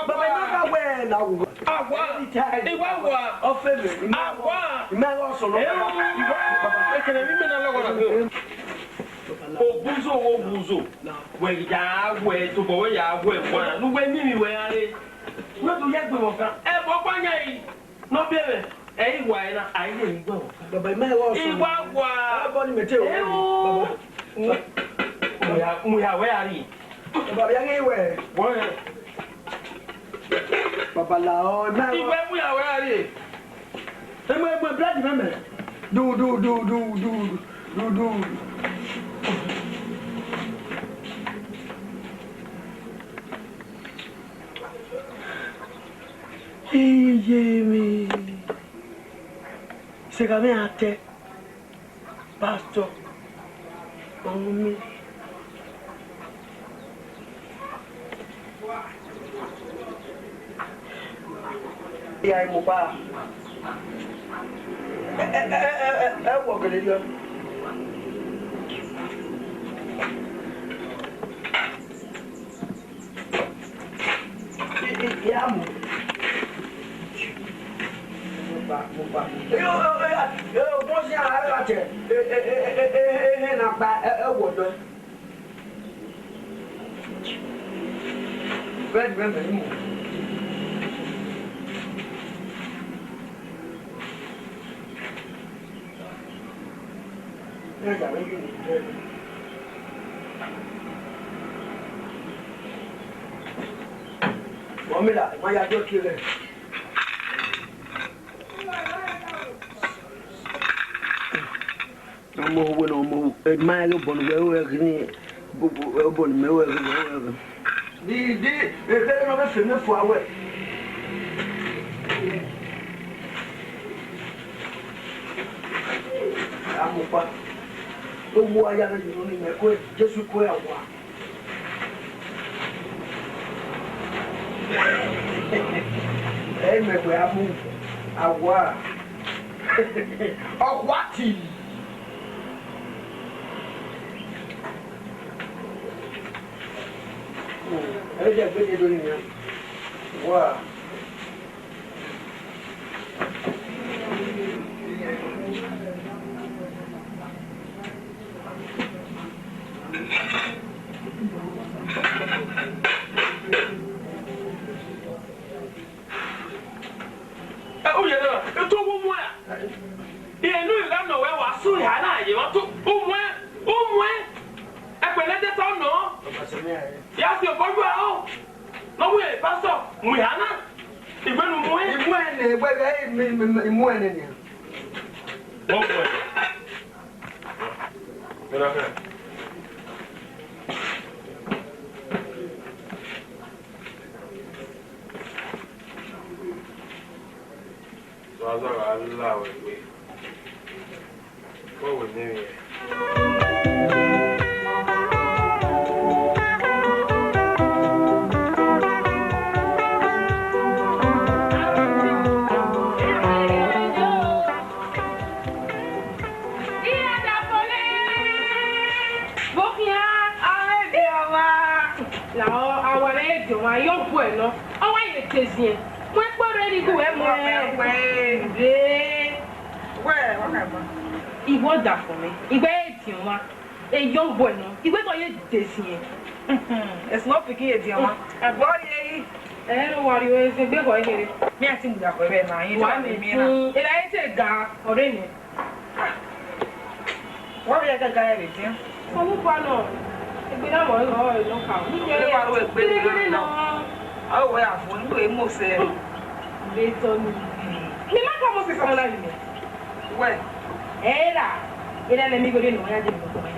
baba, i ma ka wẹ la wo. Awa, anytime. I wa wa. Ọfẹ mẹ. Awa. I ma wa sọnọ. Eh, oh. I wa, baba. Ekene mi mẹ na lọghọ na. Obuzo, Obuzo. Wẹ ya wẹ, tobọ wẹ ya wẹ wa. Nu wẹ mimi wẹ a re. Wẹ do ya gbe wọn kan. Ẹ bọ pa yan yi. Ne ọ biẹ mwẹ, ẹ i wa ẹre na, a i re emwi gbe ọmwa. Baba, I ma he wa ọsọ. I wa wa. Ẹ bọ ni mẹ te wẹ. Ewu. Baba. Mu ya, mu ya wẹ a rrie. Baba, ya ghe wẹ. Wọ rẹ. Baba, la ọ, I ma he wa. I wẹ mu ya wẹ a rrie. Du, du, du, du, du, du, du. Iye mwẹ. Sẹ gha mwẹ a tẹ, Pastor, ọmọ mi. Ya emu kpa. Ẹ, ẹ, ẹ, ẹ, ẹ, ẹ, wọ gele yọ. I, i, ya mu. Mo gba, mo gba. Ẹ, ẹ, ẹ, ẹ, ẹ, ọgbọn si a ra tẹ. Ẹ, ẹ, ẹ, ẹ, ẹ, ẹ, ẹ, na gba, ẹ, ẹ, wọ dọ. Bread mẹ mẹ mu. Bread mẹ mu. Mọ mi la, ma ya dọ kie rẹ. Ọmọ uwẹ ne ọmọ, ẹ ma rẹn obọ ne uwẹ ru ẹre ghi ni, obọ ne imẹ ru ẹre ghi ni, ru ẹre ghi ni. Di, di, ekherhe ne ọ vbe fe mwẹ fua wẹ. A mu kpa. Owo a ya vbe yi unu ni mẹ kue, Jesu kue a wa. Ẹ i mẹ wẹ a mu, a wa. Ọ khuati. Ẹ i dẹgbe ye do ni nian. Wa. Ẹ, u ye na, eto wu muẹn. Irẹn ne u gha nọ wẹ wa sunu hia na ye mwa to, u muẹn, u muẹn. Ẹkpẹlẹ de ta nọ. Ya fi obọ yu aro. Ne ọ wẹ pastor, mu hia na. Igbenu muẹn. I muẹn nẹ, wẹ, wẹ, I, I, I, I muẹn nẹ nian. Wọ́n fún ẹ. Mira acá. Wàá sọ̀rọ̀ aláwọ̀ ẹgbẹ́. Wọ́n wò ní ìyẹn. Vbe okhian, avbe ebe ọmwa, lahọ, a wa vbe ebe ọmwa, yọ guẹ nọ, ọ wa ye teziẹn, mu ẹkpo rre ni gu wẹ mu ẹn. Re. Wẹ, wa ka gba. Iwẹ ọdafẹn mwẹ, iwẹ ediọn ọmwa, eyọ guẹ nọ, iwẹ tọ ye teziẹn. Ẹsùn ọ pikin ediọn ọmwa. Ẹgbẹ ọ rhie yi. Ẹ rẹ wa rhie eze gbe họ ehere. Mi a ti mudia kọ ẹvbo na, yẹn wa mẹ miẹn na. Era ete ga, ọre nẹ. Wọ́n rí ẹgbẹ́ ga ẹ̀rẹ̀ dín. Ọmọ pa nọ, egbe na mọ̀ ọ́, ọ́, ọ́, ká. Ní wàá ro egbe gírígírí nọ. Ọ wẹ àfọ, ní wèé mọ̀ sẹ́. Bẹ́ẹ̀ tọ́ ni. Mi má kọ́ mọ̀ sí sọmọ náà yìí. Wẹ̀. Ẹ rà, ẹ rà lẹ́mí gbọ́dọ̀ nù wọ́n yá dé mi lọ́kọ̀ mẹ́.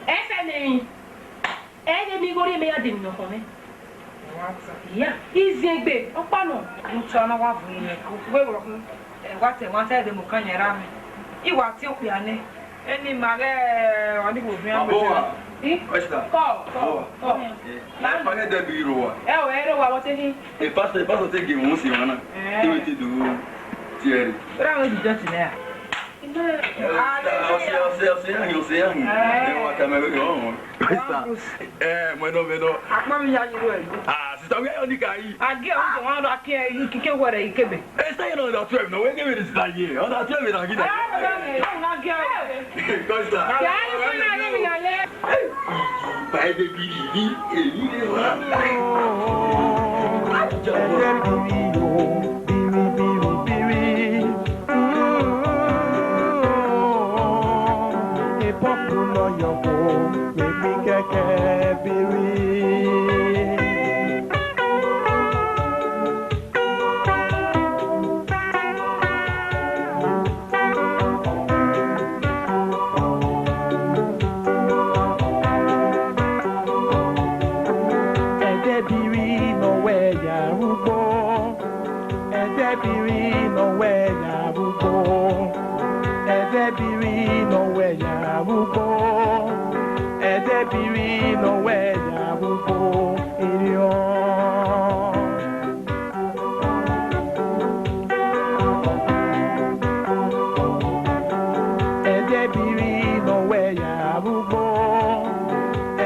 Ẹ fẹ́ mi. Ẹ lẹ́mí gbọ́dọ̀ mẹ́ yá dé mi lọ́kọ̀ mẹ́. Iya, iziẹn gbe, ọkpa nọ. N tọ na wa vun yẹn, wẹ wọ hun. Ẹ, wa tẹ, wa tẹ de mu kan yẹn ra mi. I wa tie okpia nẹ. Eni ma ghẹ, ọ ni wo vian. Abo wa. I? Esther. Kọ, kọ, kọ. Abo wa. Eh, ma ghẹ dẹ bi ro wa. Ẹ o, ẹ ro wa, wọ te hin. E pastor, e pastor te ge mu si wana. Eh. Te we te do tiẹ re. Ra we di judge nẹ. Ọsẹ, ọsẹ, ọsẹ, ya hin, ọsẹ, ya hin. Eh. Ẹ wa ta mẹ wẹ, ọ. Esther. Eh, mẹ nọ, mẹ nọ. Akpa mi ya yi ru ẹ. Ah, sister, where you nigga yi? Agi, ọ jọ wan ra ke, ke, ke wẹrẹ ikebe. Eh, sister, you know, under twelve, no, we give me this sister here. Under twelve, na gina. Come, sister. By the believe, eh, you dey wa. Ẹyẹ biri o, biri, biri, biri. Mm. Ipọpu lọyọ wo, mẹ mi kẹkẹ biri. Ẹdẹbiri ne ọ wẹ ya vbe ugbo, ẹdẹbiri ne ọ wẹ ya vbe ugbo, erriọ. Ẹdẹbiri ne ọ wẹ ya vbe ugbo,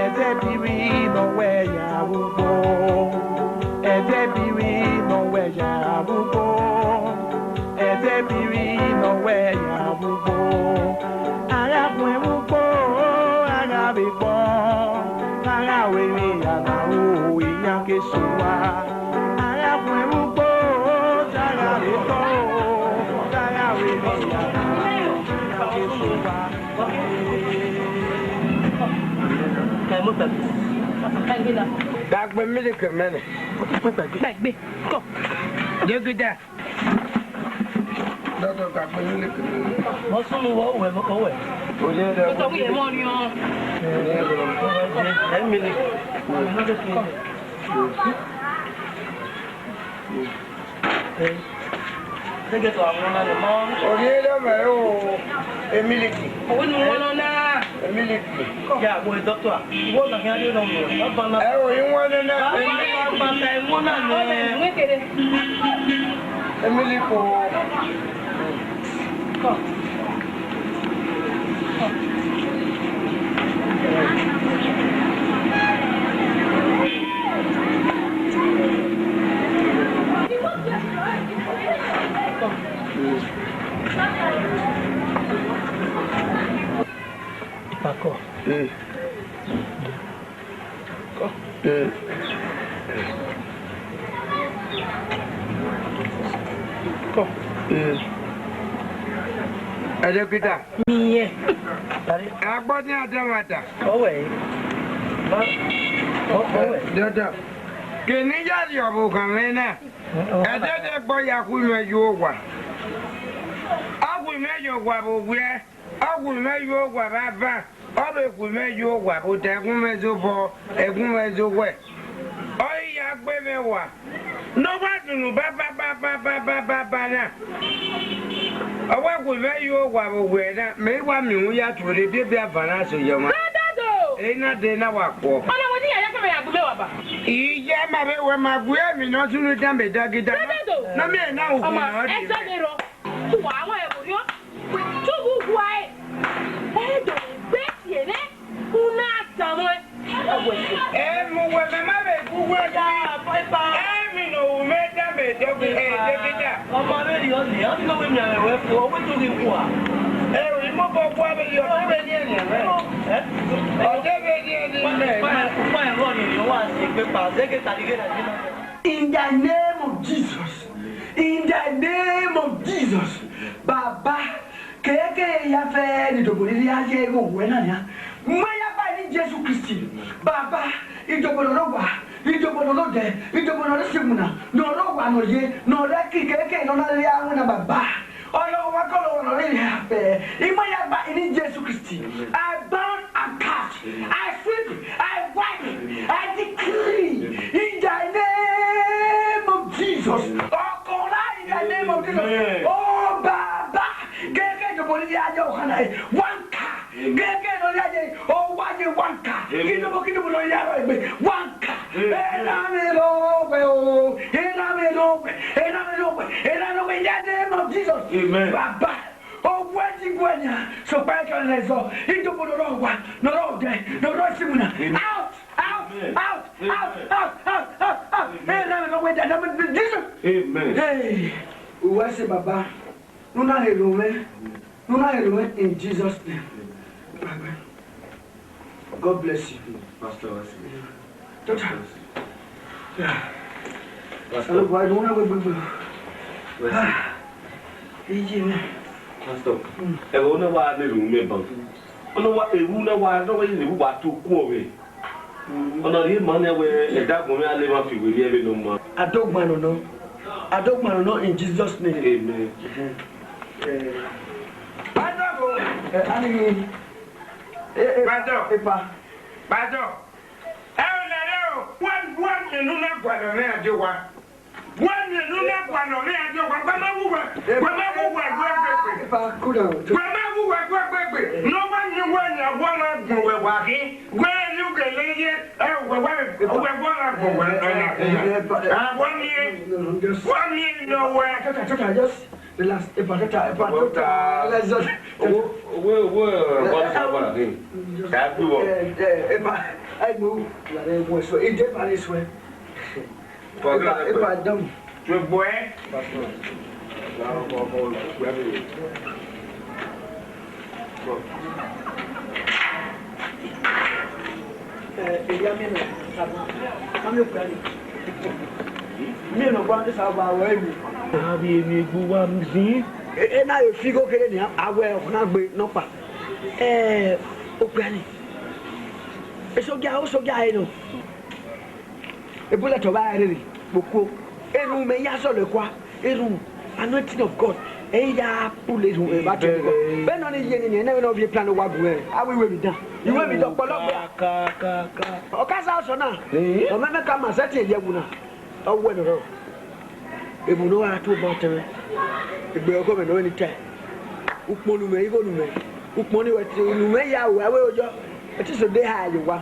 ẹdẹbiri ne ọ wẹ ya vbe ugbo, ẹdẹbiri ne ọ wẹ ya vbe ugbo, ẹdẹbiri ne ọ wẹ ya vbe ugbo. A gha khuẹn vbe ugbo, a gha vbe gbọ, a gha ru emwi hia na ru iran ke sẹ uwa. A gha khuẹn vbe ugbo, a gha vbe gbọ, a gha ru emwi hia na ru iran ke sẹ uwa. Dagbe miliki mẹ nẹ. Dagbe, kọ. Dókítà. Dókítà, dagbe miliki mẹ nẹ. Mo sunu wọ wẹ, mo kọ wẹ. Oye dẹ. Dókítà, wíyẹ mọ ni ọ. Ẹ miliki. Oye dẹ mẹ o, emiliki. Owẹ ne u wọn nọ na. Emiliki. Ya, wo dọkta. Wo na khian ye nọ. Ẹ o, i wọn nọ na. Emiliki. Emiliki o. Pakọ. Kọ. Kọ. Ẹ dókítà. Miẹn. Agbọdin adamwata. Ọwẹ. Ọwẹ. Dọdọ. Kene ya rhie ọvbokhan mwẹ na. Ẹdẹdẹgbọ ya khu mwẹ ye owa. Ọ khu mwẹ ye owa vbe owiẹ. Ọ khu mwẹ ye owa vbe avan. Ọ vbe khu mwẹ ye owa vbe odẹ, ẹghun mwẹ zobọ, ẹghun mwẹ zowẹ. Ọ i ya gbe mwẹ wa. Ne ọ wa dunu babababababa na. Ọ wa khu mwẹ ye owa vbe owiẹ na, mẹ i wa miẹn uhunmwu ya tuorre biẹbiẹ avan na so ye ọmwa. Dọdọ! Ehe na dee na wa khuọ. Ọna wẹ ne iran ya kẹ mwẹ ya gbe mwẹ wa ba? Iya ma vbe wẹ ma gu emwi ne ọ sunu dan mẹ dagida. Dọdọ! Ne ọ miẹn na ukhun ọmọ, ne ọ ẹ di. Sọ de rọ. Wa wọn ẹ vbe orhiọn. Tubu uwa ẹ, ẹ do gbe tie mwẹ, u na danmwẹ. Emu wẹ mẹ ma vbe gu uwẹ da, emwi ne u mwẹ da mẹ dọgbe, ẹ, dọgbe da. Ọmọ vberriọ nẹ, ọ silo wẹ miẹn mwẹ fo, ọ wẹ do ghi kua. Ẹ, imobọ kua vberriọ, ọ te vbe rhiẹnrhiẹn mwẹ. Ẹ? Ọ te vbe rhiẹnrhiẹn mwẹ. Kua, kua, kua, ẹrọ rhiẹnrhiẹn, wa si egbe kpa, zẹ ke ta ghe na. In the name of Jesus. In the name of Jesus. Baba, keke ya fẹ ni dobo rhirhi a ye igho wẹ na nia. Mẹ ya ba ni Jesu Kristi. Baba, idobo nọ rọ wa, idobo nọ rọ dẹ, idobo nọ rọ simu na, nọ rọ wa nọ ye, nọ rẹ ki keke nọ na rhie awẹ na baba. Ọlọghọmwa kọlọghọ nọ rhie ya fẹ. I mẹ ya ba ni Jesu Kristi. I bound and cast. I sweep, I wipe, I decree in the name of Jesus. Ọkọna in the name of Jesus. Amen. Oh, Baba, keke dobo ni ya ye ọkọna, one car. Amen. Keke no ya ye, oh, wa ye one car. Amen. Kidobo, kidobo no ya ro egbe, one car. Amen. Ena mi ro we o, ena mi ro we, ena mi ro we, ena ro we in the name of Jesus. Amen. Baba. Owẹ ti gu ẹyan, sokpan ẹkẹ ọnrẹn zọ, idobo nọ rọ wa, nọ rọ dẹ, nọ rọ simu na. Amen. Out, out, amen, out, out, out, out, out. Amen. Ena mi ro we in the name of Jesus. Amen. Hey, uwa sẹ Baba, ne u na rhie ero mwẹ, ne u na rhie ero mwẹ in Jesus' name. Amen. God bless you. Pastor, what's it? Doctor. Yeah. Pastor. Hello, boy, I don't know where we go. Where's it? Ah. Iye mwẹ. Pastor. Mm. Ẹghẹ ne wa ne ru mẹ ban. Ọna wa, ewu ne wa, ne wa ye ne wa to ku ọvbe. Mm. Ọna rhie ma ne wẹ, ẹdagbọn mwẹ a le ma fi wẹ rhie vbe nọ ma. Adogban nọ nọ. Adogban nọ nọ in Jesus' name. Amen. Eh. Pastor. Eh, ani. Eh, eh, Pastor. Epa. Pastor. Ẹ o, nẹ o, wẹ, wẹ miẹn ne u na gualọ mwẹ a die owa. Wẹ miẹn ne u na gualọ mwẹ a die owa. Wẹ ma wu wẹ, wẹ ma wu wẹ, wẹ, wẹ, wẹ. Epa, cool down. Wẹ ma wu Wẹ gu egbe gbe, ne ọ wa miẹn wẹ ne a wa na gbọn wẹ wa khin, wẹ ne u gele ye, ẹ, wẹ wa, wẹ wa na gbọn wẹ, ẹ, na khin. A wa miẹn, wa miẹn nọ wẹ. Tata, tata, just relax. Epa, tata, epa, tata, let's just. Owó, owó, owó, ẹ, wa sa wa khin. Ka gbe wọ. Ẹ, ẹ, epa, ẹ, mo, la, ẹ, mo swear. Ide ba ni swear. Epa, epa, dam. Tuegbuẹ. Eh, eya mi nọ, ma mi okpia ni. Mi nọ gba ni sa gba wẹ mi. A bi emi egbe uwa zin. E, e na yo fi igho kere nia, a wẹ ọkhan gbe nọkpa. Eh, okpia ni. Esogia, osogia ẹ nọ. Bullet ọ vba rere kpokpo, erhunmwu mẹ ya zọlọ kua, erhunmwu, anointing of God, ẹ i ya pule erhunmwu vbe ato. Vbene ọ ni ye nene, ẹnẹ vbene ọ viọ plan ne ọ wa gu mwẹ, avbe iwinna, iwinna ọkpọlọ gbe. Ka, ka, ka, ka. Ọ ka sa ọsọ na, ọ mẹ mẹ ka ma sẹtin ye ẹwu na, ọ wẹ nọ rrọọ. Emwi ne ọ gha tu obọ tẹn mwẹ, egbe ọghe mwẹ ne ọ vbe ni tae. Ukpọn ne u mwẹ, igho ne u mwẹ, ukpọn ni wẹ te, ne u mwẹ ya ru avbe oyọ, ẹ te so de ha ye owa.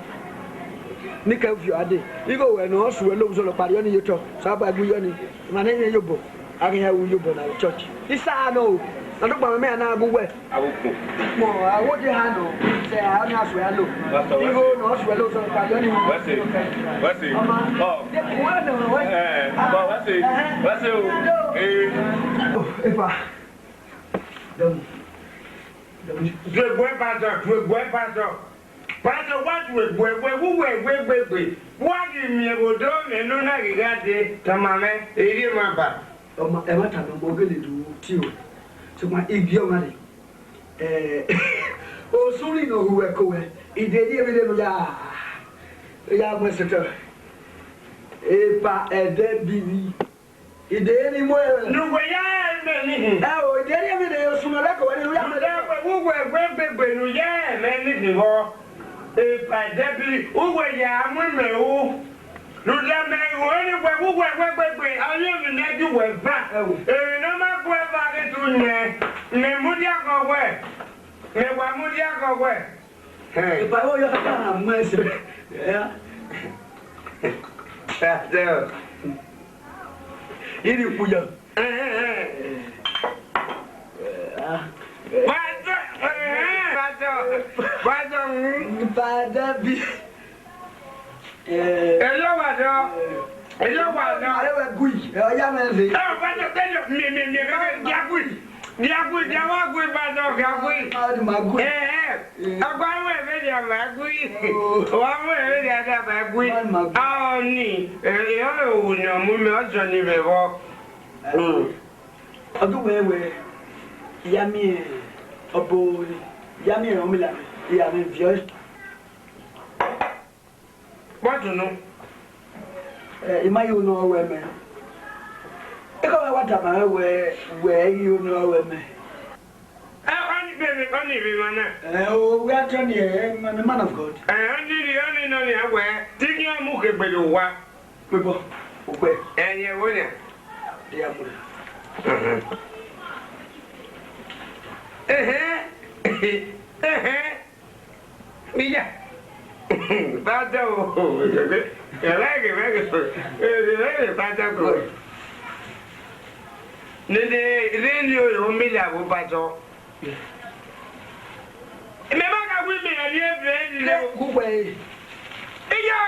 Ne I kẹ viọ a dee, igho wẹ ne ọ suẹ lo vbe uzọla ọkpa rriọ ni ye otọ, sẹ a ba gu yọ ni, emwa ne ẹ i mwẹ ye obọ, a ghi ya ru ye obọ na vbe church. Isa nọ o, na do kpama mẹ a na gu wẹ. Avbe ukpọn. Ukpọn, a wo de ha nọ, sẹ a na suẹ lo. Pastor, igho ne ọ suẹ lo vbe uzọla ọkpa rriọ ni. Wẹ sẹ, wẹ sẹ. Ọma, ọ. De ku wẹ nọ wẹ. Eh, but wẹ sẹ, wẹ sẹ o. Eh. Oh, epa. Dọmọ. Dọmọ. Tuegbuẹ pastor, tuegbuẹ pastor. Pastor, wa tuegbuẹ, wẹ wu wẹ wẹ gbegbe. Wa ghi miẹn vbe odọ mwẹ ne u na ghi gha dee, tama mwẹ, erriọ ma ba. Ọma, ẹmwata nọ, ọ gele do tie ruẹ. Sokpan igie ọmwa rre. Eh, osunri ne ọ hu wẹ ko wẹ, I de rhie emwi rre ne u ya, ya mu ẹsẹtẹ. Epa ẹdẹ biri. I de rhie mu ẹre. Ne uwẹ ya ẹmwẹ ni hin. Ẹ o, I de rhie emwi rre, osunmwẹ vbe ko wẹ ne u ya mu ẹre. Uwẹ, uwẹ, uwẹ gbegbe ne u ya ẹmwẹ ni hin vbọ. Epa ẹdẹ biri, uwẹ ya mu imẹ ru. Rhunmwuda mẹ, uwẹ ni wẹ, uwẹ, uwẹ gbegbe, a rhie emwi ne ẹ gie uwẹ eva. Ẹ o. Emwi ne ọ ma gu ẹre eva ghi tu nẹ, mẹ mudia ghe wẹ. Mẹ wa mudia ghe wẹ. Epa, ọ ya ka mu ẹse. Ya. Pastor. Iri kuya. Pastor, pastor, pastor, mm. Father bi. Eh. Eyo wa dọ. Eyo wa dọ. Ẹ wẹ gui. Ẹ, ọ ya mwẹ ve. Ẹ, pastor, tell you, mi, mi, mi, mi, mi, gui. Gui, gui, gui, wa gui, pastor, gui. Ọ di ma gui. Eh, eh. Ọkpa wẹ vbe dia ma gui. Oh. Wa wẹ vbe dia da ma gui. Ma gui. A, ọni, eh, eh, ọ vbe wu ne ọ mu mẹ, ọ zọ ni vbe vbọ. Mm. Ọ do wẹ wẹ, ya miẹn ọbo ni, ya miẹn ọmila, ya miẹn viọ. What you know? Eh, I ma yo ne ọ ruẹ mẹ. Ekhọe wa tama mwẹ wẹ, wẹ I yo ne ọ ruẹ mẹ. Eh, ọni vbe, ọni vbe emwa na. Eh, o, we are Johnny, eh, man, man of God. Eh, ọni ri, ọni nọ nia wẹ, te I ghi mu kegbe ye owa. Kpebọ, ugbẹ. Eh, ẹyẹn wo nia? Dia mu. Mhm. Ẹhẹn. Ẹhẹn. Iya. Pastor o. Ẹlẹgẹ, ẹlẹgẹ. Ẹlẹgẹ, pastor o. Nene, nene o, o mi la wo pastor. Mẹ ma ka wi mi la ni ebe ni le. Ugbẹ. Iya.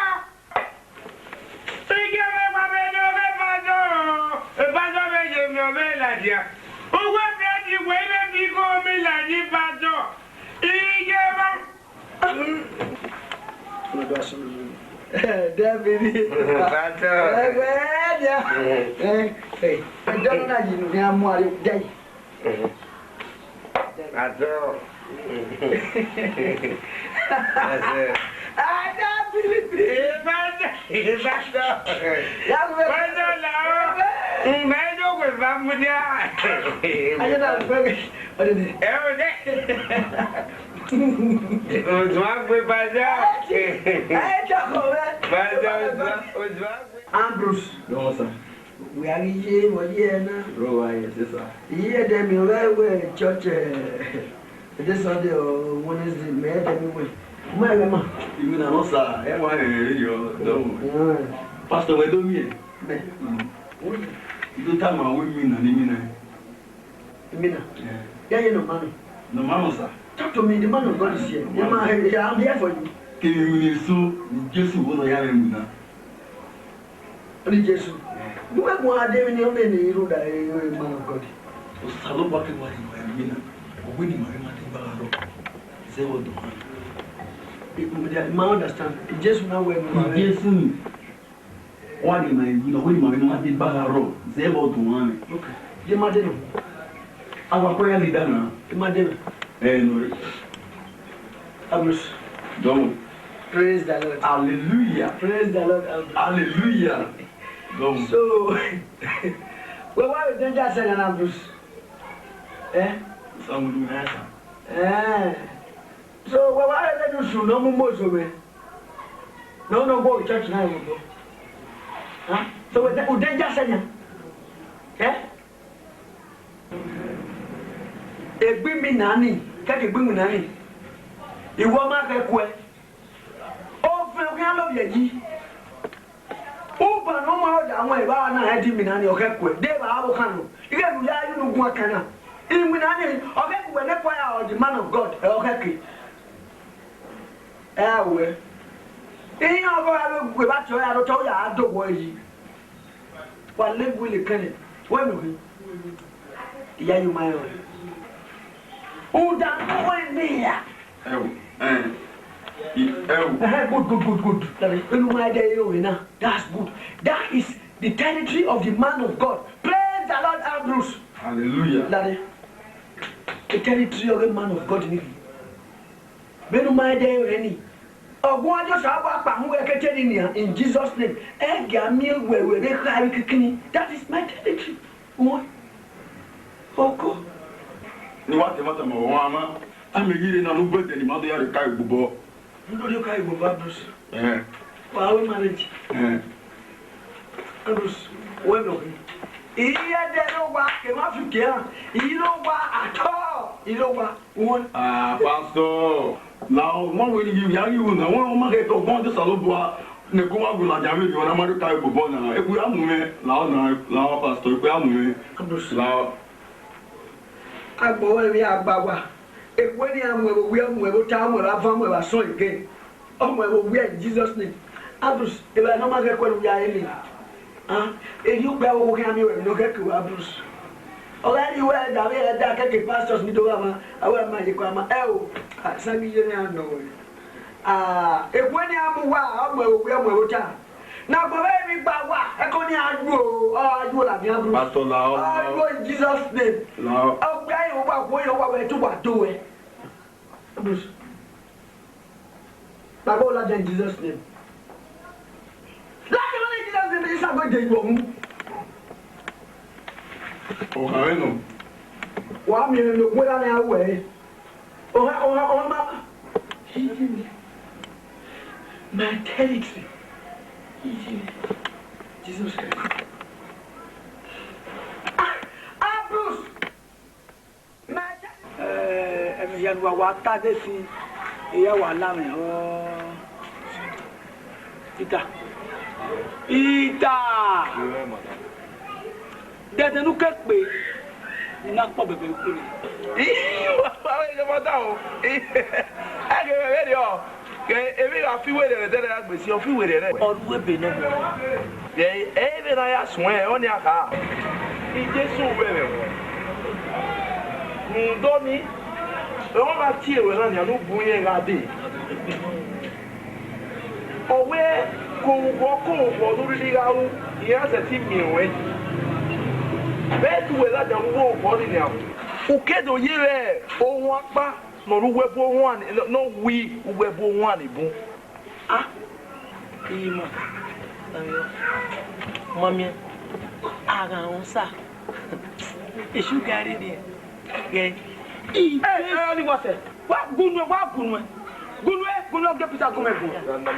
Ike vbe wa vbe ne ọ vbe pastor, pastor vbe ye miẹn ọ vbe ladian. Uwẹ vbe di wẹ vbe bi igho mi ladian pastor. Ike vbe. David. Pastor. Ẹgbẹ dia. Eh, eh. Ẹjọ́ náà yìí nù ní amú àrẹ dẹ́yìn. Pastor. Pastor. Ada bilibi. Pastor. Pastor. Ya gue. Pastor la. Mẹ do gue ba mu dia. Ayo na gue. Ode ni. E ode. Ozuagbe pastor. Ayo to ko be. Pastor Ozua-, Ozuagbe. Ambrose. No, sir. Wẹ a ghi ye vbe ọ ye na? Bro, why, yes, sir. Iye ẹdẹ miẹn ọghe wẹ church, eh, This Sunday or Wednesday, mẹ ẹ tẹ mi wẹ. Mẹ ẹ ma. Imina nọ sa, ẹ wa rẹn rẹn yọ dọmọ. Pastor, wẹ do miẹn? Mẹ. I do tama wẹ imina ne imina. Imina? Yeah. Yeah, yeah, no man. No man, sir. Talk to me, the man of God is here. Yeah, man, I, I, I'm here for you. Kevbe emwi ne eso ne Jesu vbe nọ ya mwẹ imina. Ni Jesu. Gu wẹ guan dee vbene ọ vbe ne I rhunmwuda ẹre, man of God. Osanobua kevbe wa rhie ma imina, ọ wẹ ne ima vbe ma deba gha rrọọ, zẹ vbe ọdọ ọmwa. I, I, I ma understand. Jesu na wẹ ne ima vbe Jesu ni. Wa rhie ma imina, ọ wẹ ne ima vbe ma deba gha rrọọ, zẹ vbe ọdọ ọmwa. Okay. Ye ma dee nọ. Awa kọ ya leader na. Ye ma dee nọ. Eh, no. Ambrose. Dọmọ. Praise the Lord. Hallelujah. Praise the Lord, Ambrose. Hallelujah. Dọmọ. So, wẹ wa vbe danger sẹ na, Ambrose? Eh? Samuel, eh? Eh. So, wẹ wa vbe vbe ne usun ne ọ mu Mozo mwẹ. Ne ọ nọ gbe church na vbe obọ. Huh? So, wẹ de, u danger sẹ na? Eh? Egbe imina ni, kẹkẹ egbe iwinna ni, I wẹ ọ ma ghẹ kuẹ. Ovẹn ọ khian lovbiẹ yi. Uban ne ọ ma rhọda wọn evba na rẹn de imina ni, ọ ghẹ kuẹ. De evba avbe okhan nọ, ighẹ ne u ya ye unu guan kan na. Iwinna ni, ọ ghẹ kuẹ ne choir or the man of God, ọ ghẹ ke. Ẹ a wẹ. Iran ọghe ọ ra vbe gu evba tie ọre a do tọ, ọ ya do wẹ yi. Wa lẹ wele kẹnẹ, wẹ miẹn okhin? I ya ye ma rẹn ọre. Uda ne uwẹ ne ya. Ẹo, ẹn, i, ẹo. Ẹhẹn, good, good, good, good. Lare, enu ma ẹdẹ ero na. That's good. That is the territory of the man of God. Praise the Lord, Ambrose. Hallelujah. Lare, the territory of the man of God ni. Vbene u ma rẹn dẹ ẹre ni, ọguọmwadia Osanobua kpa mu wẹ ke te ni nian, in Jesus name. Ẹ gia miẹn wẹ wẹ vbe kha vbe kikini. That is my territory. Uwẹ. Oko. Ne wa te mata ma wa ma. Amẹ ghi rre na ne ugbẹdẹ ne ima do ya rhie ka igbobọ. Ne u do rhie ka igbobọ, Bruce. Ẹhẹn. Wa ru marriage. Ẹhẹn. Ambrose, wẹ nọ khin. I ye ẹdẹ ne owa, ke ma fi ke ra. I ye ne owa at all. I ye ne owa. Uwẹ. Ah, pastor. Na, ọ ma wẹ ne I ghi, I ghi ru na. Wẹ ọ ma khẹ ke ọgbọn Osanobua ne ko wa gu ladian vberriọ na ma rhie ka igbobọ na. Eku ya mu mwẹ. La ọ na, la ọ, pastor, eku ya mu mwẹ. Ambrose. La ọ. Agbọn ruẹ vbe a gba wa. Eku ne iran mu ẹvbo wia, mu ẹvbo ota, mu ẹvbo avan, mu ẹvbo asọn again. Ọ mu ẹvbo wia in Jesus name. Ambrose, evbare ne ọ ma ghẹ kuẹ ne u ya re ni. Ah, erriọ okpia vbe okhuo khian miẹn ruẹ emwi ne ọ ghẹ ke ruẹ, Ambrose. Ọ ghẹ rhie uwẹ da vbe ẹdẹ akẹkẹ pastors ni do gha ma, a wẹ ma ye kua ma. Ẹ o, ah, Sangije ne iran nọ ruẹ. Ah, eku ne iran mu uwa, ọ mu ẹvbo wia, mu ẹvbo ota. Ne agbọn vbe emwi gba wa, ẹko ni a yuo, ọ a yuo ladian Bruce. Pastor, la ọ, ọ la ọ. Yuo in Jesus name. La ọ. Okpia ye uwa, wo ye uwa, wẹ te uwa do wẹ. Bruce. Baba, ladian in Jesus name. Ladian in Jesus name, Jesus go dey yuo mu. Ọ kha rẹn nọ. Wa miẹn ne okhuo na ne a wẹ. Ohan, ohan, ohan ma. My territory. Jesus Christ. Ah, ah, Bruce. My territory. Eh, ẹmwẹ hia ne uwa wa ta de fi, eya wa la mwẹ, ọ. Peter. Peter! Dẹdẹ ne u ke kpe, ne a kpọ bẹbẹ ukpo nẹ. Wa vbe yọ ma ta o. A ghe vbe vberriọ. Ke emwi gha fi werriẹ rẹ, ẹdẹrẹ a gbe si, ọ fi werriẹ rẹ. Ọ ru ebe nọ. Ẹ, ẹ, vbene a ya suẹn, ọnii a kha. Jesu wẹ vbe ẹmwẹ. Rhunmwuda ọnii, ọ gha tie ruẹ na nian, ne u bu irẹn gha dee. Ọ wẹ, ke orukhọ, ke orukhọ ne u rhirhi gha ru, iran sẹtin miẹn ruẹ yi. Vbe ẹdẹ uwẹ ladian vbe orukhọ nii nian. U ke do ye vbe ohuan ọkpa ne ọ rre uwu ẹbu ohuan ni, ne ọ wi uwu ẹbu ohuan ni bun. Ah, ima, ma miẹn, a gha rẹn osa. Esu gha rhie rhie. Ghẹ. Ẹ, ẹ, ọnii wa sẹ. Wa gunu ẹ, wa gunu ẹ. Gunu ẹ, gunu ẹ, ọ gie Pita gu mwẹ gun.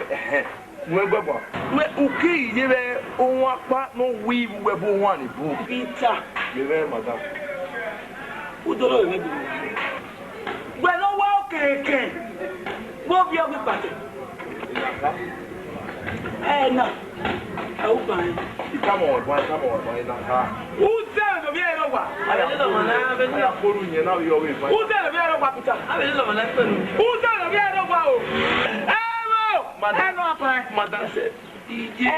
Ẹhẹn. Mu ẹgbẹ bua. Wẹ, u ke ye vbe ohuan ọkpa ne ọ wi uwu ẹbu ohuan ni bu. Pita. Vbe vbe, madam. U do rre vbe bu. Wẹ Ekẹn, vbe ovbi ọghe ikpatẹ? Ẹ na, ẹ u ban ẹn. I tama ọmwa, I tama ọmwa, I na kha. Uzẹ vbe ovbi ẹre rre owa. A ya kpolu, a ya kpolu yẹn na vbe yọ vbe fan. Uzẹ vbe ovbi ẹre rre owa, Pita. Uzẹ vbe ovbi ẹre rre owa o. Ẹ vbo, ẹ vbo, apa. Madam, Iye,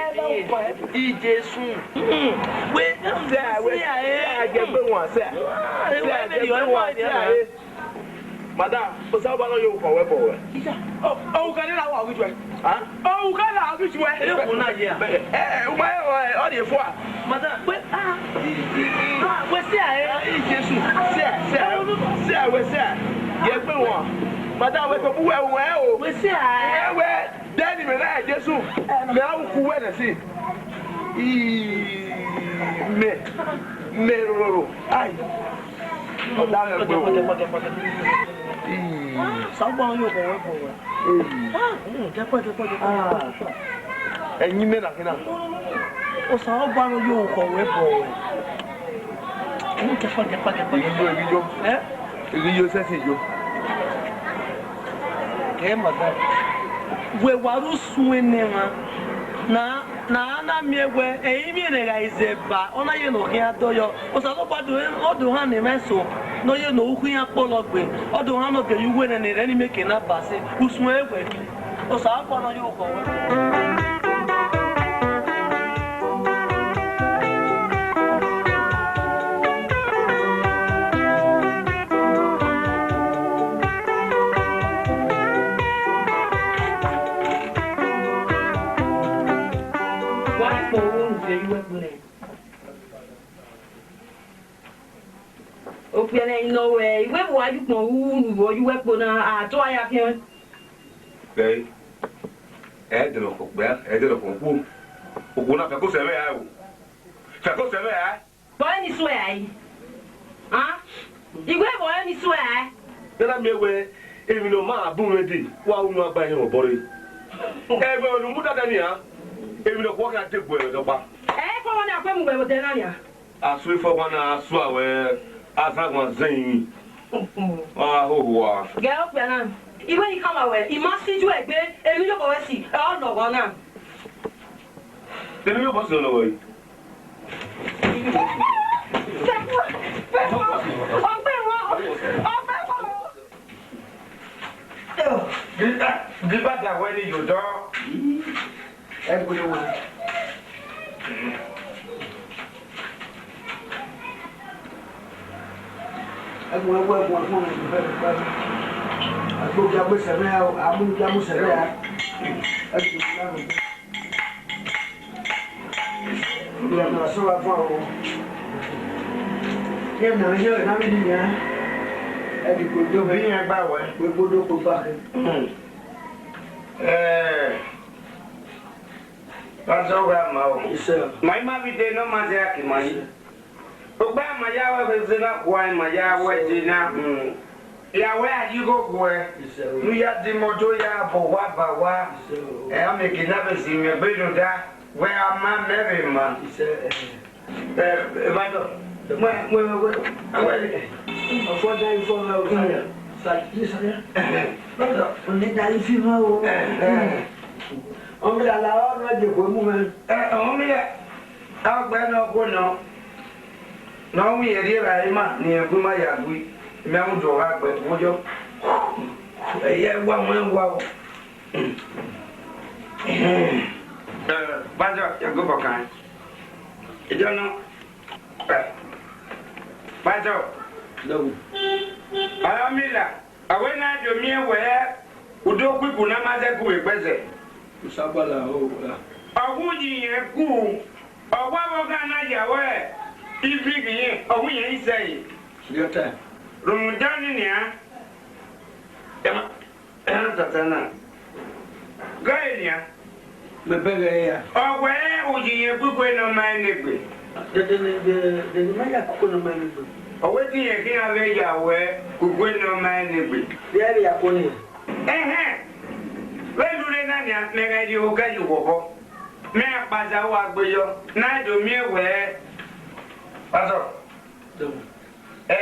Iye, Jesu. Mm. Wẹ, sẹ, wẹ, sẹ, a jẹ gbe wan, sẹ. Ah, sẹ, a jẹ gbe wan, sẹ. Madam, Osanobua ne ọ ye orukhọ ruẹ bọ ruẹ. Ọ, ọ, u kha na wa ogijuẹ. Ah? Ọ, u kha na ogijuẹ. Ẹ, ẹ, u ma rẹn, ọ rhie fua. Madam, wẹ, ah, ah, wẹ sẹ, ẹ. Ah, Jesu, sẹ, sẹ, sẹ, wẹ sẹ. Ye gbe wan. Madam, wẹ to bu wẹ, wẹ o. Wẹ sẹ, ẹ. Wẹ, wẹ. Dẹni mẹ na Jesu, mẹ a wu ku wẹ nẹ si. Ii, mẹ, mẹ rororo, ai, ọ da mwẹ gbe o. Ii. Osanobua ne ọ ye orukhọ ruẹ bọ ruẹ. Ii. Ah, mm, dẹpẹ, dẹpẹ, dẹpẹ, dẹpẹ, dẹpẹ. Ẹyin mẹ na khin na. Osanobua ne ọ ye orukhọ ruẹ bọ ruẹ. Mm, dẹpẹ, dẹpẹ, dẹpẹ, dẹpẹ. Egiyo, egiyo. Eh? Egiyo sẹtin yo. Ẹ madam, wẹ wa ru suẹn ne emwa na, na, na miẹn wẹ ẹrinmwi ne gha zẹ ba, ọ na ye ne ọ khian dọyọ. Osanobua do, ọ do hannọ emwa eso ne ọ ye ne ọ ru khian kpọlọ gbe, ọ do hannọ ọ gie uwu ẹnrẹn ne erha ne imeke na ba sẹ, usun ẹre wẹ. Osanobua ne ọ ye orukhọ ruẹ. Wa kpọ ru unu fi ye uwu ẹkpo nẹ. Okpia nẹ, I nọ ruẹ, I wẹ vbe uwa ye ukpọn ru unu vbe ọ ye uwu ẹkpo na, a tọ a ya khian. Ẹ, ẹ dẹrẹ ọkpia, ẹ dẹrẹ ọkpia okhuo. Okhuo na fẹko sẹ mwẹ rae o. Fẹko sẹ mwẹ rae. Vbe ọre ne I suẹ rae? A? I wẹ vbe ọre ne I suẹ rae? Nana miẹn wẹ emwi ne ọ ma bun mwẹ dee, wa unu agba ẹre obọ rre. Ẹghẹ ne u mudia dẹ nian, emwi ne ọ khuọ khian degbe ẹre dọkpa. Ẹ i kọmọ na kue mu wẹ vbe odẹ na nian. A su ifọgban na, a sua wẹ, a zan guan zẹ ẹrinmwi. A hoho a. Gẹ okpia na, I wẹ I khama wẹ, I ma si iye uẹ egbe, emwi ne ọ bọ wẹ si, ọ lọghọ na. Emwi ne ọ bọ si ọ lọghọ yi. Ghi, ghi ba da wẹ ne I yo dọ. Ẹgbẹn, ẹgbẹn, ẹgbẹn, ẹgbẹn, ẹgbẹn, ẹgbẹn. Ẹgbẹn, ẹgbẹn, ẹgbẹn, ẹgbẹn. Ìyàtọ̀ sọ́wọ́ fún àwọn. Yẹn nà yẹn nà mí nìyẹn. Ẹ dìgbò dó bí yẹn gbà wẹ̀. Gbogbo dó gbogbo àkè. Ẹ, Pastor, wa ma o. Yes, sir. Ma ima bi de nọ ma zẹ aki ma yi. Ogba ma ya wẹ vbe zẹ na kua ma ya wẹ de na. Hmm. Ya wẹ a yi go guẹ. Yes, sir. Nu ya di moto ya bọ wa ba wa. Yes, sir. Ẹ, a mẹ ke na vbe si mẹ gbe do da. Wẹ a ma mẹ vbe ma. Yes, sir. Ẹ, ẹ, ma dọ. Wẹ, wẹ, wẹ, wẹ. Ọfọ da ifo ma o. Sa, sa, sa. Ẹ, ẹ. Ma dọ. Ọ ni da ifi ma o. Ẹ, ẹ. Ọmọ ìlàlà ọ̀rọ̀ ẹ̀jẹ̀ kò mú mẹ́. Ẹ, ọmọ ìlà, ọgbẹ́ náà kò nọ. Nọ wí ẹ̀rí ẹ̀rà ẹ̀ mà ní ẹ̀kú má yà gbé. Ẹ̀mí àwọn jọ wá gbẹ, wọ́n jọ. Ẹ̀yẹ wá wọn ẹ̀ wá o. Ẹ, Bájọ́, yàgò bọ̀ kàn. Ìjọ náà. Ẹ, Bájọ́. Lọ́wọ́. Ọ̀rọ̀ mi là. Ọ wẹ ne a do miẹn wẹ, u do kpiku ne a ma zẹ gu vbe gbẹzẹ. Osanobua la o la. Ọ wu yi irẹn gu, ọ wa vbe ọghe na ya wẹ, ivbi ghi irẹn, ọ wu irẹn isẹ yi. Your time. Rhunmwuda ọnii nian, ẹmwẹ, ẹmwẹ tata na, gha re nian. Mẹ bẹghe ya. Ọ wẹ u yi irẹn gu igue ne ọ ma rẹn ne egbe. Dede ne, de, de ne ma ya gu igue ne ọ ma rẹn ne egbe. Ọ wẹ te irẹn khian vbe ya wẹ gu igue ne ọ ma rẹn ne egbe. Vbe a vbe ya koni? Ẹhẹn. Vbene u rre na nian, mẹ ghẹ rhie ogẹ ye uwẹ obọ. Mẹ a kpaza uwa gbe yọ, ne a do miẹn wẹ. Pastor. Dọmọ. Ẹ,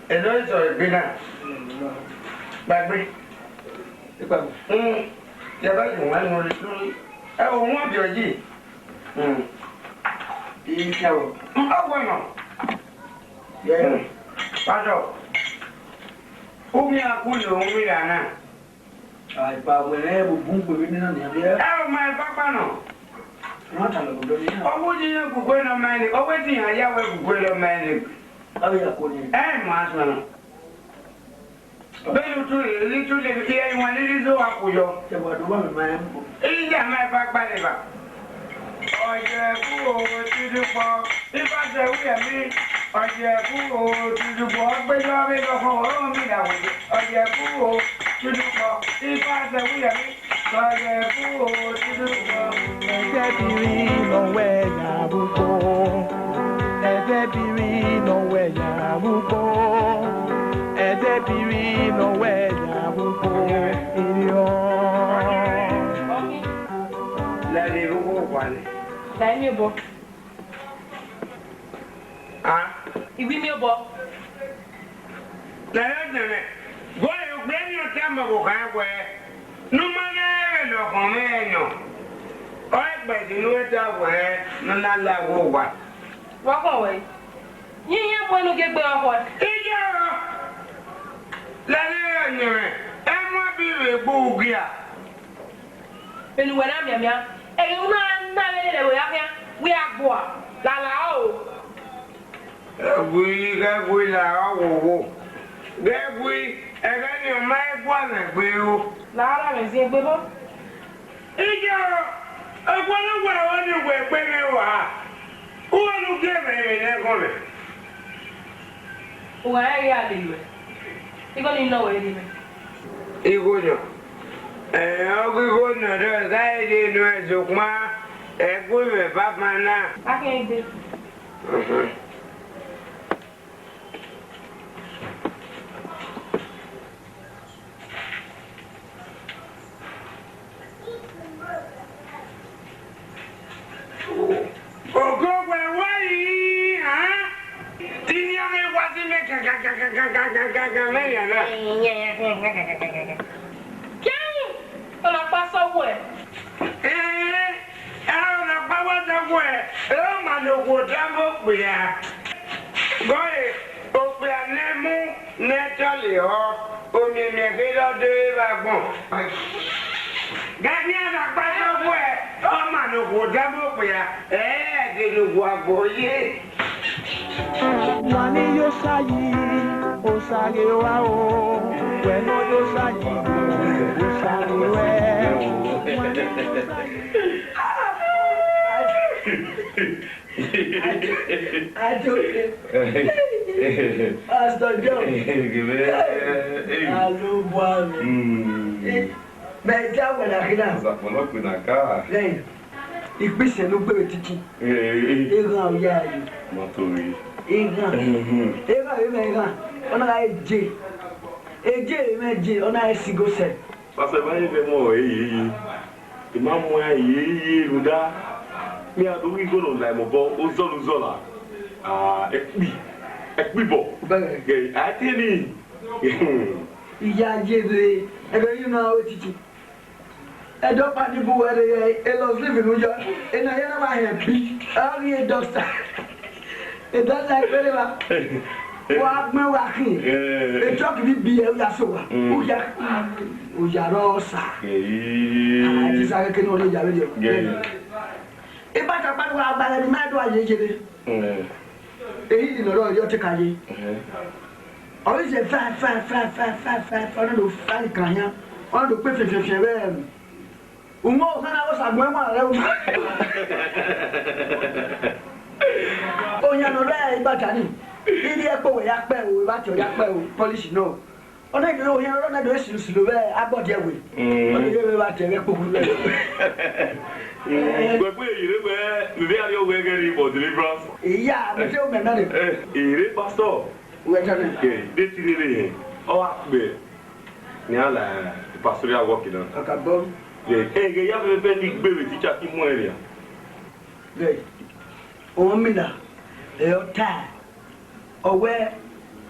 ẹ, nọ sẹ egbe na. Gbagbe. Ikpagbo. Hmm. Ya ba ju wan nu ri tu. Ẹ o wọn bi ọyi. Hmm. Iya o. Ọwọ nọ. Ye. Hmm. Pastor. Umi a ku yo umi ra na. Ai, pa wẹ rẹ vbe obọ ukpo vbe nena nian vbe. Ẹ o ma ẹkpakpa nọ. Wọ́n ta lọ gbọdọ ní. Ọwọ di yẹn gugbe nọ ma ni, ọwọ di yẹn ya wẹ gugbe nọ ma ni. Ọ ya ko ni. Ẹ ma sọ nọ. Bẹ́ẹ̀ ni tún lè rí tún lè fi ẹyin wọn nílí tó wà kú yọ. Ẹ̀wà ló wà mí máa ń bọ̀. Èyí jẹ́ àmọ́ ẹ bá gbá lè bà. Ọ̀jẹ̀kú o, Tudukpọ, ifá ṣe wí ẹ̀mí. Ọ̀jẹ̀kú o, Tudukpọ, ọgbẹ́jọ́ mi lọ́kàn, ọ̀rọ̀ mi làwọ̀. Ọ̀jẹ̀kú o, Tudukpọ, ifá ṣe wí ẹ̀mí. Ọ̀jẹ̀kú o, Tudukpọ. Ẹdẹbiri nọ wẹ ya vbe ukpo. Ẹdẹbiri nọ wẹ ya vbe ukpo. Ẹdẹbiri nọ wẹ ya vbe ukpo. Iriọ. Lẹvbe vbe uwu owa nẹ. La eni obọ. A? I wi miẹn obọ. Lẹvbe ọdẹnẹ, wẹ ọgbe ni ọ tama ọvbokhan wẹẹ, ne u ma na rẹn vbene ọ khọn mwẹ nọ, ọ i gbe ẹdẹ ne u ta wẹẹ ne u na la vbe owa. Wa khọn wẹẹ, iye iran mu ẹn ne u gie egbe ọkhọe. Iye ọrọ, lẹvbe ọyẹnmwẹ, ẹmwẹ bi vbe gbe ugia. Vbene uwẹ na mianmian, ẹghẹ u na na vbe lele ẹvbo ya khian, wẹ a gbua, lala o. Ẹvbo ghẹ gui la ọwowo, ghẹ gui, ẹghẹ ni ọ ma i gua mwẹ gbe ro. La ra mwẹ ziengbe bọ. Iye, ọguọnọ uwa ọnii uwẹ gbe mwẹ ua, uwẹ ne u gie mwẹ emwi ne ẹghọnmwẹ. Uwa rẹn ghi a lele uẹ, igho ni nọ wẹ rhie mwẹ. Igho nọ, ẹ, ọ ghi igho nọ rẹ, ọ gha rhie nuẹn sokpan ẹguemwẹ baba na. A khian gbe. Ogo wẹ wa yi, hàn? Tinian mwẹ wa si mẹ gangan, gangan, gangan, gangan, gangan, mẹ yan na. Kẹrin, ọna kpa sọ wẹ. Ee, ẹ, ọna kpa wa sọ wẹ, ẹ, ọ ma ne okhuo da mẹ okpia. Gọre, okpia ne mu ne tọle ọ, omiẹnmiẹn kherhe ọ do re vbe agbọn. Gadian na kpa sọ wẹ, ọ ma ne okhuo da mẹ okpia, ẹ, ẹdẹ ne okhuo agbọn ye. Wa ni yo Osa yi, Osa ghe wa o. Wẹ ne ọ yo Osa yi, Osa ghe wẹ. Wa ni yo Osa yi. Ajoke. Pastor John. Gẹmẹ. Alo bua mi. Mm. Mẹ ja wẹ na khin na. Ọzakpọlọ kpe na ka. Lẹ́yìn, ìpínsẹ̀ ló gbèrè títí. Eh, eh. Ìran ọ̀yà yìí. Mọ́tò rí. Ìran. Mhm. Ìran yìí mẹ ìran. Ọ̀nà ka eje. Eje yìí mẹ eje. Ọ̀nà ẹ̀ sì gòsẹ̀. Pásítọ̀, ẹ má yẹ fẹ́ mọ èyí yìí. Ẹ má mọ èyí yìí rhunmwuda. Mi a do ghi gọnọ la ẹmọ bọ, ozọla ozọla. Ah, ẹkpi. Ẹkpi bọ. Bẹ́ẹ̀. Ẹ, a ti ni. Ìyá yé re. Ẹgbẹ́ yìí náà ó ti tù. Ẹdọ pa ni bu wẹrẹ yẹ, ẹ lọ sleeve nu yọ, ena yẹ na wa hẹn bi, ọ ghi e doctor. E doctor ẹgbẹrẹ wa, wa gbẹn wa khin, e truck bi bi ẹ, u ya so wa, u ya, u ya rọ sa. A ti sa kẹkẹ ne ọ ya vbe yọ. Ibata kpa wa gba ẹre, ma do a ye yere. Ehi ni nọrọ yọ te ka ye. Ọ ri zẹ fa, fa, fa, fa, fa, fa, fa, ọ na do fa ni kan hian. Ọ na do kpe fiẹnfiẹnfiẹn vbe, um, umwa ọkhan na vbe Osagbọn ẹmwẹ rẹ. Oyan nọ rẹ Ibata ni. Iri ẹkpo wẹ ya kpẹ o, Ibata ya kpẹ o, polish nọ. Ọ na do ohian rọ na do silo silo vbe abọdi ẹwe. Mm. Ọ na do vbe Ibata vbe kpokpuru vbe. Mm. Wẹ kpe ye re wẹ, vbe a ri owẹ ghe ni for deliverance. Iya, me te o mẹ na ni. Eh, ere pastor. Wẹ ta ni. Ke, de ti rere yẹn. Ọ wa kpe. Ni a la pastoral work na. Akabọ. Ye, eh, ghe ya vbe vbe ni gbe vbe teacher ki mu ẹre a. Ghe. Ọ mina, ẹ ọ ta. Ọ wẹ,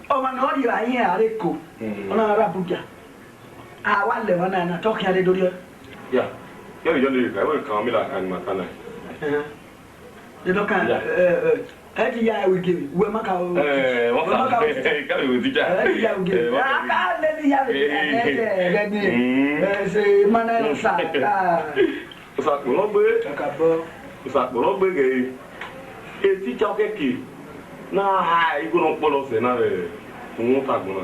ọmwa ne ọ rhie a rẹn a rre Eko, mm, ọ na rre Abuja. A wa lẹ emwa na, na tọ khian rre do rriọ. Ya, ya, ya, ya, I will come like an matana. Ẹhẹn. They don't can, yeah. Eh, eh, ẹ ti ya ẹre ghe, wẹ ma ka o. Eh, wọ́n wẹ ma ka o. Ká ìwé jíjà. Ẹ ti ya ẹre ghe. Eh, wọ́n A ka lẹ ni ya ẹre ghe. Eh. Ẹ, ẹ, ẹ, ẹ, ẹ, Mm. ẹ, ṣe ma na ẹ sa. Ah. Osakpolọgbe. Kakabọ. Osakpolọgbe ghe. E teacher keke. Na ha igho ne ọ kpọlọ sẹ na vbe. Uhun ta gbọn na.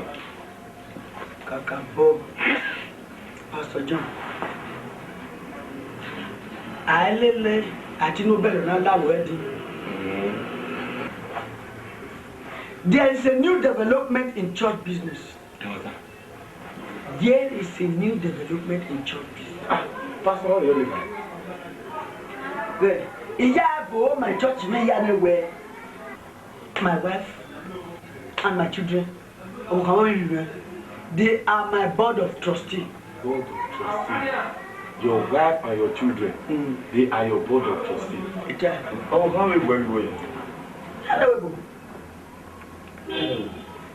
Kakabọ, Pastor John, a i lele a ti ne obẹrẹ na la wẹ di. There is a new development in church business. There is a new development in church business. Ah, Pastor, what do you mean? Well, iya ẹvbo my church me ya ne wẹ, my wife and my children. Ọmọ kan wẹ rhirhi, they are my board of trustee. Board of trustee. Your wife and your children, Mm. they are your board of trustee. Ita. Ọmọ kan wẹ wẹ wẹ. Ada wẹ bo.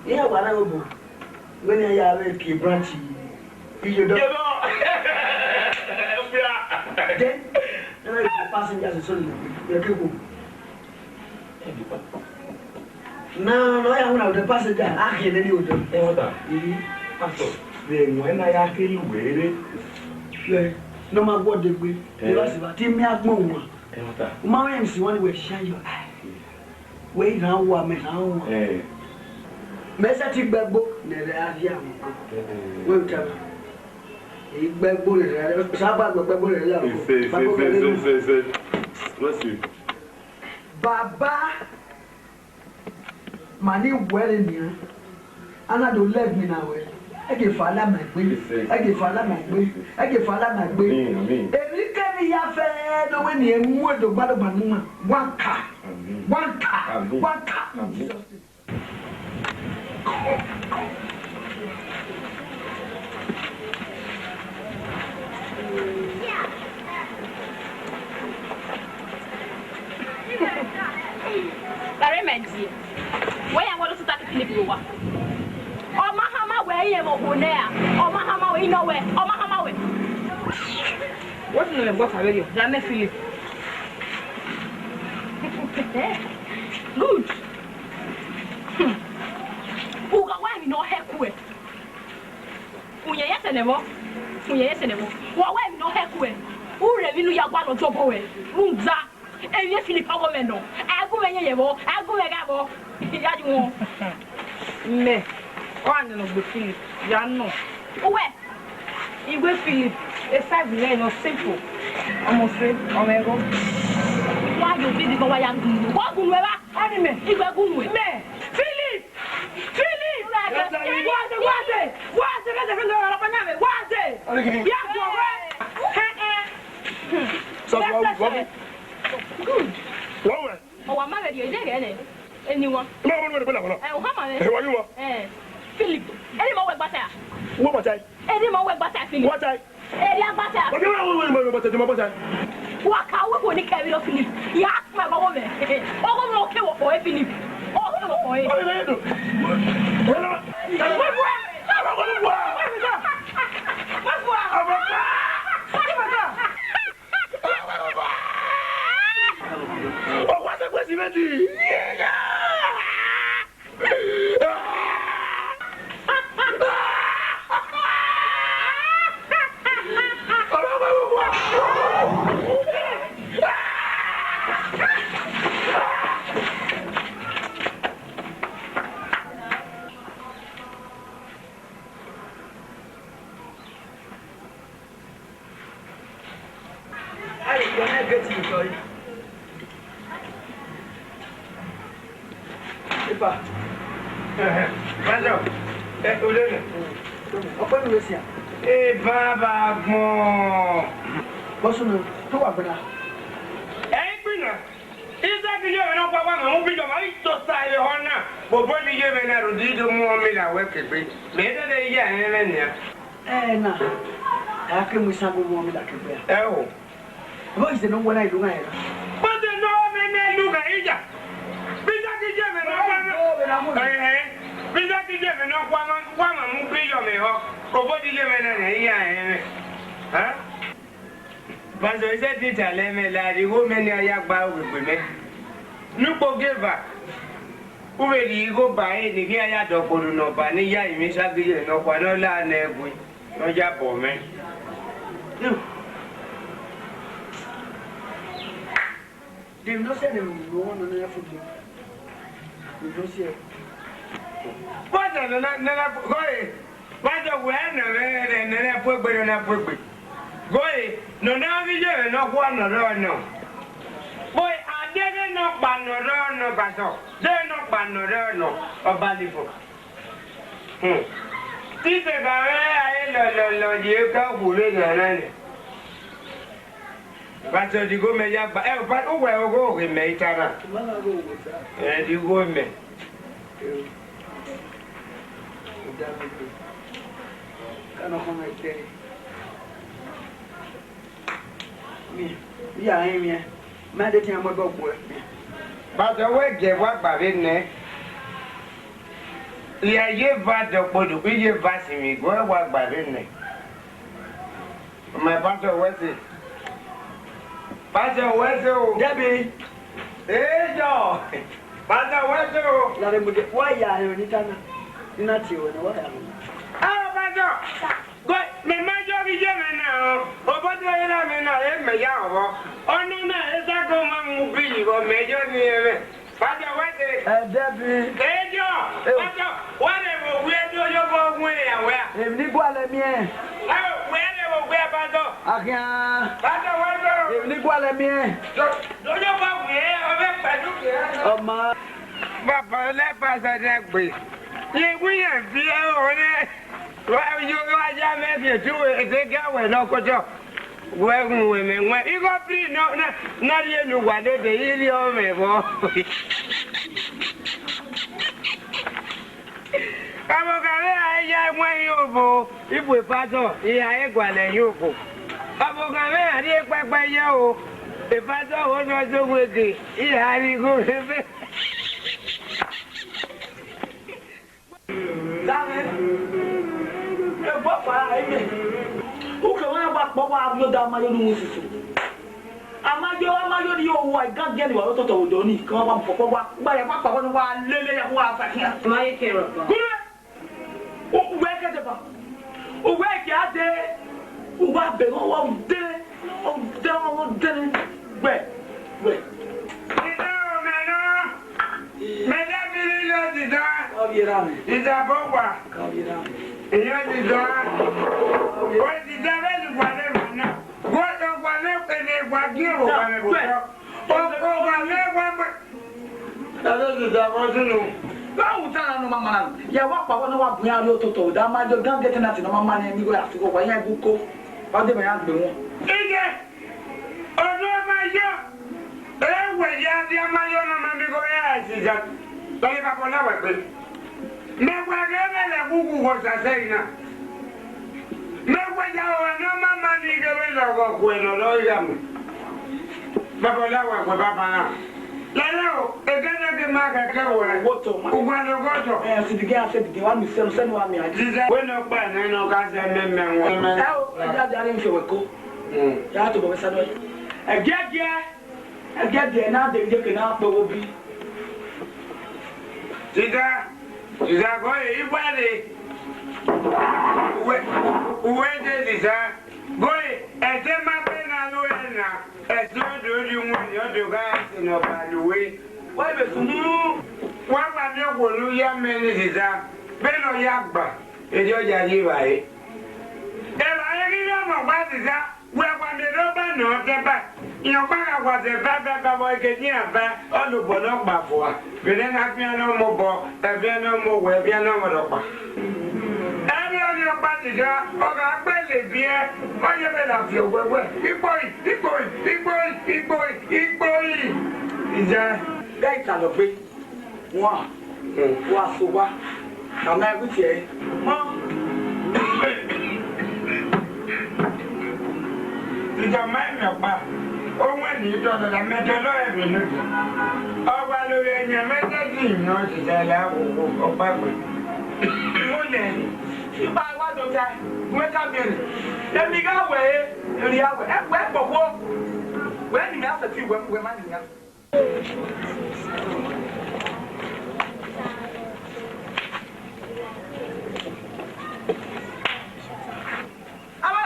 Iya wa na wẹ bo. When I have a key branch, you don't. Then, passengers and so on. Na, na ọ ya wuna odẹ passenger, a khian nene odẹ. Ẹ wata. Mhm. Pastor, vbe ẹmwẹ na ya kere uwẹ rre. Ẹ, ne ọ ma gu odẹ gbe, Eh. ẹ wa si va te miẹn agbọn wan. Ẹ wata. U ma mwẹ M C one wẹ shine your eye. Wẹ i rhan owa, mẹ rhan owa. Eh. Mẹ sẹtin gbe ẹgbo ne ẹre a rhie amwẹ. Eh, eh. Wẹ ta. I gbe ẹgbo ne ẹre a rhie, Osa gba gbe ẹgbo ne ẹre a rhie. Ise, ise, ise, ise, ise. Let's see. Baba, ma ni wẹ rre nian, a na do lẹ ẹgbin na wẹ, ẹ ke fa la ma egbe, ẹ ke fa la ma egbe, ẹ ke fa la ma egbe. Amen, amen. Emwi kemwi ya fẹ ne ọ wẹ ne irẹn mu ẹdogba dogba ne ima, wa ka, Amen. wa ka, Amen. wa ka. Amen. Gare mẹ die, wẹ ya wẹ ọdọ tuta ke Philip ro wa. Ọ ma hama wẹ irẹn vbe okhuo nẹ ra, ọ ma hama wẹ inọ wẹ, ọ ma hama wẹ. What's in the box already? Ya mẹ Philip. Good. Hmm. U gha wa emwi ne ọ hẹ kuẹ. U yẹn yẹn sẹ nẹ vbọ. U yẹn yẹn sẹ nẹ vbọ. Wa wa emwi ne ọ hẹ kuẹ. U rhe emwi ne u ya gualọ dobọ ruẹ. Rhunmwuda emwi Philip ọghe mwẹ nọ. A gu mwẹ yẹn yẹ vbọ. A gu mwẹ gha vbọ. Ya ju wọn. Mẹ, ọ gha nọ gbe Philip, ya nọ. Uwẹ. Iwẹ Philip, e size mwẹ nọ simple. Ọmọ se, ọmọ ẹghọ. Wa yo baby bọ wa ya gun. Wa gun ẹvba. Ọni mẹ. Iwẹ gun wẹ. Mẹ. Philip! Philip! Wa de, wa de, wa de, wa de, wa de, wa de. Ọni kini? Ya gun ọwẹ. Hẹ, hẹ. Sọ fún wa, wọ́n mi. Good. Wọ́n wẹ̀. Ọ wa ma vbe rhie ẹre ghẹ nẹ, eni wan. Ima wẹ wẹ wẹ la wala. Ẹ, u hama mwẹ. Ẹ, wa yi wa. Ẹ, Philip, eni ma wẹ gbata ya. Wọ gbata yi. Eni ma wẹ gbata ya, Philip. Gbata yi. Eni a gbata ya. Wa yi wa, wa yi wa, gbata yi, ma gbata yi. Wa ka wẹ ko ni kẹ vbe rọ Philip. Ya ma ba wọ mẹ. Ọgọ mẹ ọ ke wọ kọ e Philip. Ọ ke wọ kọ e. Ọ ni mẹ do. Wẹ fua. Wẹ fua. Wẹ fua. Wẹ fua. Ọkwa sekwe simenti. Aye, yọ nẹ gẹti nìkan yìí. Ipa. Ẹhẹ, Pásítọ̀, ẹ, olóyè. Ọpẹ́ mi ló sìn à? Ẹ bàbá gbọ̀n. Bọ́sùn mi, tó wà gbọ́dọ̀. Ẹ ń gbìnà. Isaac yóò rán pápá màmú bí ìjọba yìí tó sa ilé hàn náà. Bòbó ni yé mi náà rò dídò mú ọmọ mi là wẹ́ kẹgbẹ́. Mẹ́tẹ́lẹ̀ yé àyẹ̀rẹ́ nìyà. Ẹ na, a ke mu isan gu mu ọmọ mi la ke gbe a. Ẹ o. Vbọ ise ne ọ wẹ na ilu na ya? Vbọ ise ne ọ wẹ ne ilu na ya? Visa ki je mẹ nọ kua ma. Ẹhẹn. Visa ki je mẹ nọ kua ma. Wa ma mu bi yọ mẹ họ, obodide mwẹ na ne iran rẹn mwẹ. Pastor, isẹ te talẹ mwẹ la, igho mẹ ne a ya gba ogbegbe mẹ. Ne ukpo gie eva, u vbe rhie igho ba ẹre ne I khian ya dọkpolo ne ọba ne I ya rinmwian isagiyẹ nọkhua ne ọ la nẹ ẹe gui, ne ọ ya bọ mwẹ. De emwi ne ọ sẹ ne emwi ne ọ na ya fo do? Emwi ne ọ sẹ. Pastor, nana, nana, gọe. Pastor, wẹ nọ rẹ, nọ na fu egbe, nọ na fu egbe. Gọe, nọ na ghi ye mwẹ nọkhua nọ rrọọ nọ. Gọe, a deghẹ nọkpa nọ rrọọ nọ, Pastor. Deghẹ nọkpa nọ rrọọ nọ, ọba lifo. Hmm. Tise ba mwẹ a ye lọlọlọ ye ka wu vbe nọ na nẹ. Pastor, de igho mẹ ya gba, ẹ, pa, uwẹ ogho ghe mẹ i ta na. Ẹ, de igho mẹ. Ka nọ khọn mwẹ ẹdẹ. Mẹ, I ya rẹn mwẹ, ma de tian mu ẹbọ gbuẹ. Pastor, wẹ gie wa gba vbe nẹ. I ya ye eva dọkpolo, I ye eva sinmwi igho, wa gba vbe nẹ. My pastor, wẹ sẹ? Pastor, wẹ sẹ o? Debbie. Ejọ. Pastor, wẹ sẹ o? Lare mu de, wa ya hẹ ni ta na. Ni na tie wẹ na, wa ya hẹ. Ah, pastor. Go, mẹ ma yọ ghi ye mwẹ na, o. Obọ do ye na mwẹ na, e mẹ ya ọvọ. Ọna na, e sa ko ma mu bi yi vbọ, mẹ yọ ni ẹmwẹ. Pastor, wẹ sẹ? Ẹ, Debbie. Ejọ. Eh. Pastor, wa rhe vbe owiẹ do yo vbọ gun ya wẹ a? Emwi ne I gualọ miẹn. Ẹ, wẹ rhe vbe owiẹ, pastor. Akhian. Pastor, wẹ sẹ o? Emwi ne I gualọ miẹn. Do, do yo vbọ gun ya, ọ vbe pẹlu ke. Ọ ma. Baba, lẹ pastor nẹ gbe. Ye wu iran viẹ ọnrẹn. Wa yo, wa ya mẹ viẹ tu, e te ga wẹ nọ kotọ. Wẹ gun wẹ mẹ wẹ. Igho free nọ, na, na rhie ne uwa dede, I rhie ọmwẹ vbọ. Ọvbokhan mwẹ a ya wẹn hin obo, ibu e pastor, I ra he gualọ hin obo. Ọvbokhan mwẹ a rhie kpẹkpẹ ye o, e pastor ho nọ zẹ ohu ege, I ra rhie igho vbe. Dame, ẹgbọ kpa ra imẹ. Ukẹ wa wa kpọ wa vbiẹ odẹ Amayo ne uwu susu. Amayo, Amayo ni owa igan giẹn ni wa ro totọ vbe odẹ ni, ke wa wa mu kpọkpọ wa gba ya, wa kpawẹ ne wa lele ya, wa sa khian. Ma ye kẹrọ kan. Gure! U, uwẹ ke deba. Uwẹ ke a de, uwa be gho wa de, o de, o de, gbẹ, gbẹ. Ida o mẹ na, mẹ da mi ri lọ dida. Ka ọ vbe ra mẹ? Ida bọ wa. Ka ọ vbe ra mẹ? Iyọ dida. Wẹ dida vbe lu wa ne ma na. Wẹ dọ wa ne, ne wa gi ro wa ne botọ. O, o wa ne wa mẹ. Ẹre ghi da vbọ sunu. Vbe a wu ta na ne ọ ma ma na? Ya wa kpawẹ ne ọ wa bu iran rrie ototọ, odẹ Amayo, igan gẹtẹnati ne ọ ma ma ne iran, igho ya fi igho, wa iran gu uko. Wa de ma iran gbe wọn. Iye, odẹ Amayo, ẹ wẹ ya de Amayo ne ọ ma miẹn igho ya ẹsiza. Bẹghe Baba Ọlawẹ gbe. Mẹ wa ghe mwẹ lẹ ghughu vbe Osasaẹn na. Mẹ wẹ ya ruẹ ne ọ ma ma ni ghe vbe lọghọ khuẹ ne ọ rrọọ ya mẹ. Baba Ọlawẹ, wẹ baba na. Lele o, egẹdẹgẹ ma khẹke ruẹ. Wo to ma. Ugbẹn ne ọgọdọ. Eh, sidige, a sidige, wa mi sẹ, sẹ ne wa mi a. Jizẹ. Wẹ ne ọ kpa nẹ ne ọ ka zẹ mẹ mẹ wọn. Ẹ o, ẹ ja, ja, rin fi wẹ ko. Mm. Ya to bọ vbe sa nọ. Ẹgiẹgiẹ. Ẹgiẹgiẹ ne a de vbe iyeke ne a kpe owo bi. Sisa, sisa, gọe, I wẹ re. Uwẹ, uwẹ de sisa. Gọe, ẹse ma be na ru ẹre na. Ẹse ọ do rri iwinna, ọ do gha ẹse ne ọ ba lu uwe. Wa vbe sunu. Wa gba miẹn okhuo ne u ya mẹ ni sisa. Vbene ọ ya gba, erriọ ọ ya ye evbare. Evbare ghi rre ọmọ gba sisa. Wẹ wa miẹn ne ọ ba nọ dẹba, rẹn ọkpa gha wa zẹ ba ba ba vbe ẹghẹ ne iran ba, ọ lobọ ne ọ kpa fua, vbene a na fian ne ọ mobọ, ẹfian ne ọ mowẹ, ẹfian ne ọ mwẹ rhọkpa. Ẹmwẹ ọnii ọkpa ni gha, ọ gha gbele biẹ, ọ ye vbe la fi owẹwẹ, ikpoi, ikpoi, ikpoi, ikpoi, ikpoi. Iye. Ghẹ italọ gbe. Wan, wa so owa, a ma ẹre wẹ tie ẹre. Ma. Idan ma emwi ọkpa, owẹn ni dọlọ, a mẹ dọlọ ẹre vbe nodẹ. Ọ wa lo rẹ yan mẹ dẹdẹ nọ, idan la wo wo ọkpa gbe. Mo nẹ. Ipa wa do ta, wẹ ka miẹn nẹ. Emi gha wẹ e, eri a wẹ, ẹ wẹ gbọgbo. Wẹ ni mẹ a sẹtin wẹ, wẹ ma ni ya. Aba,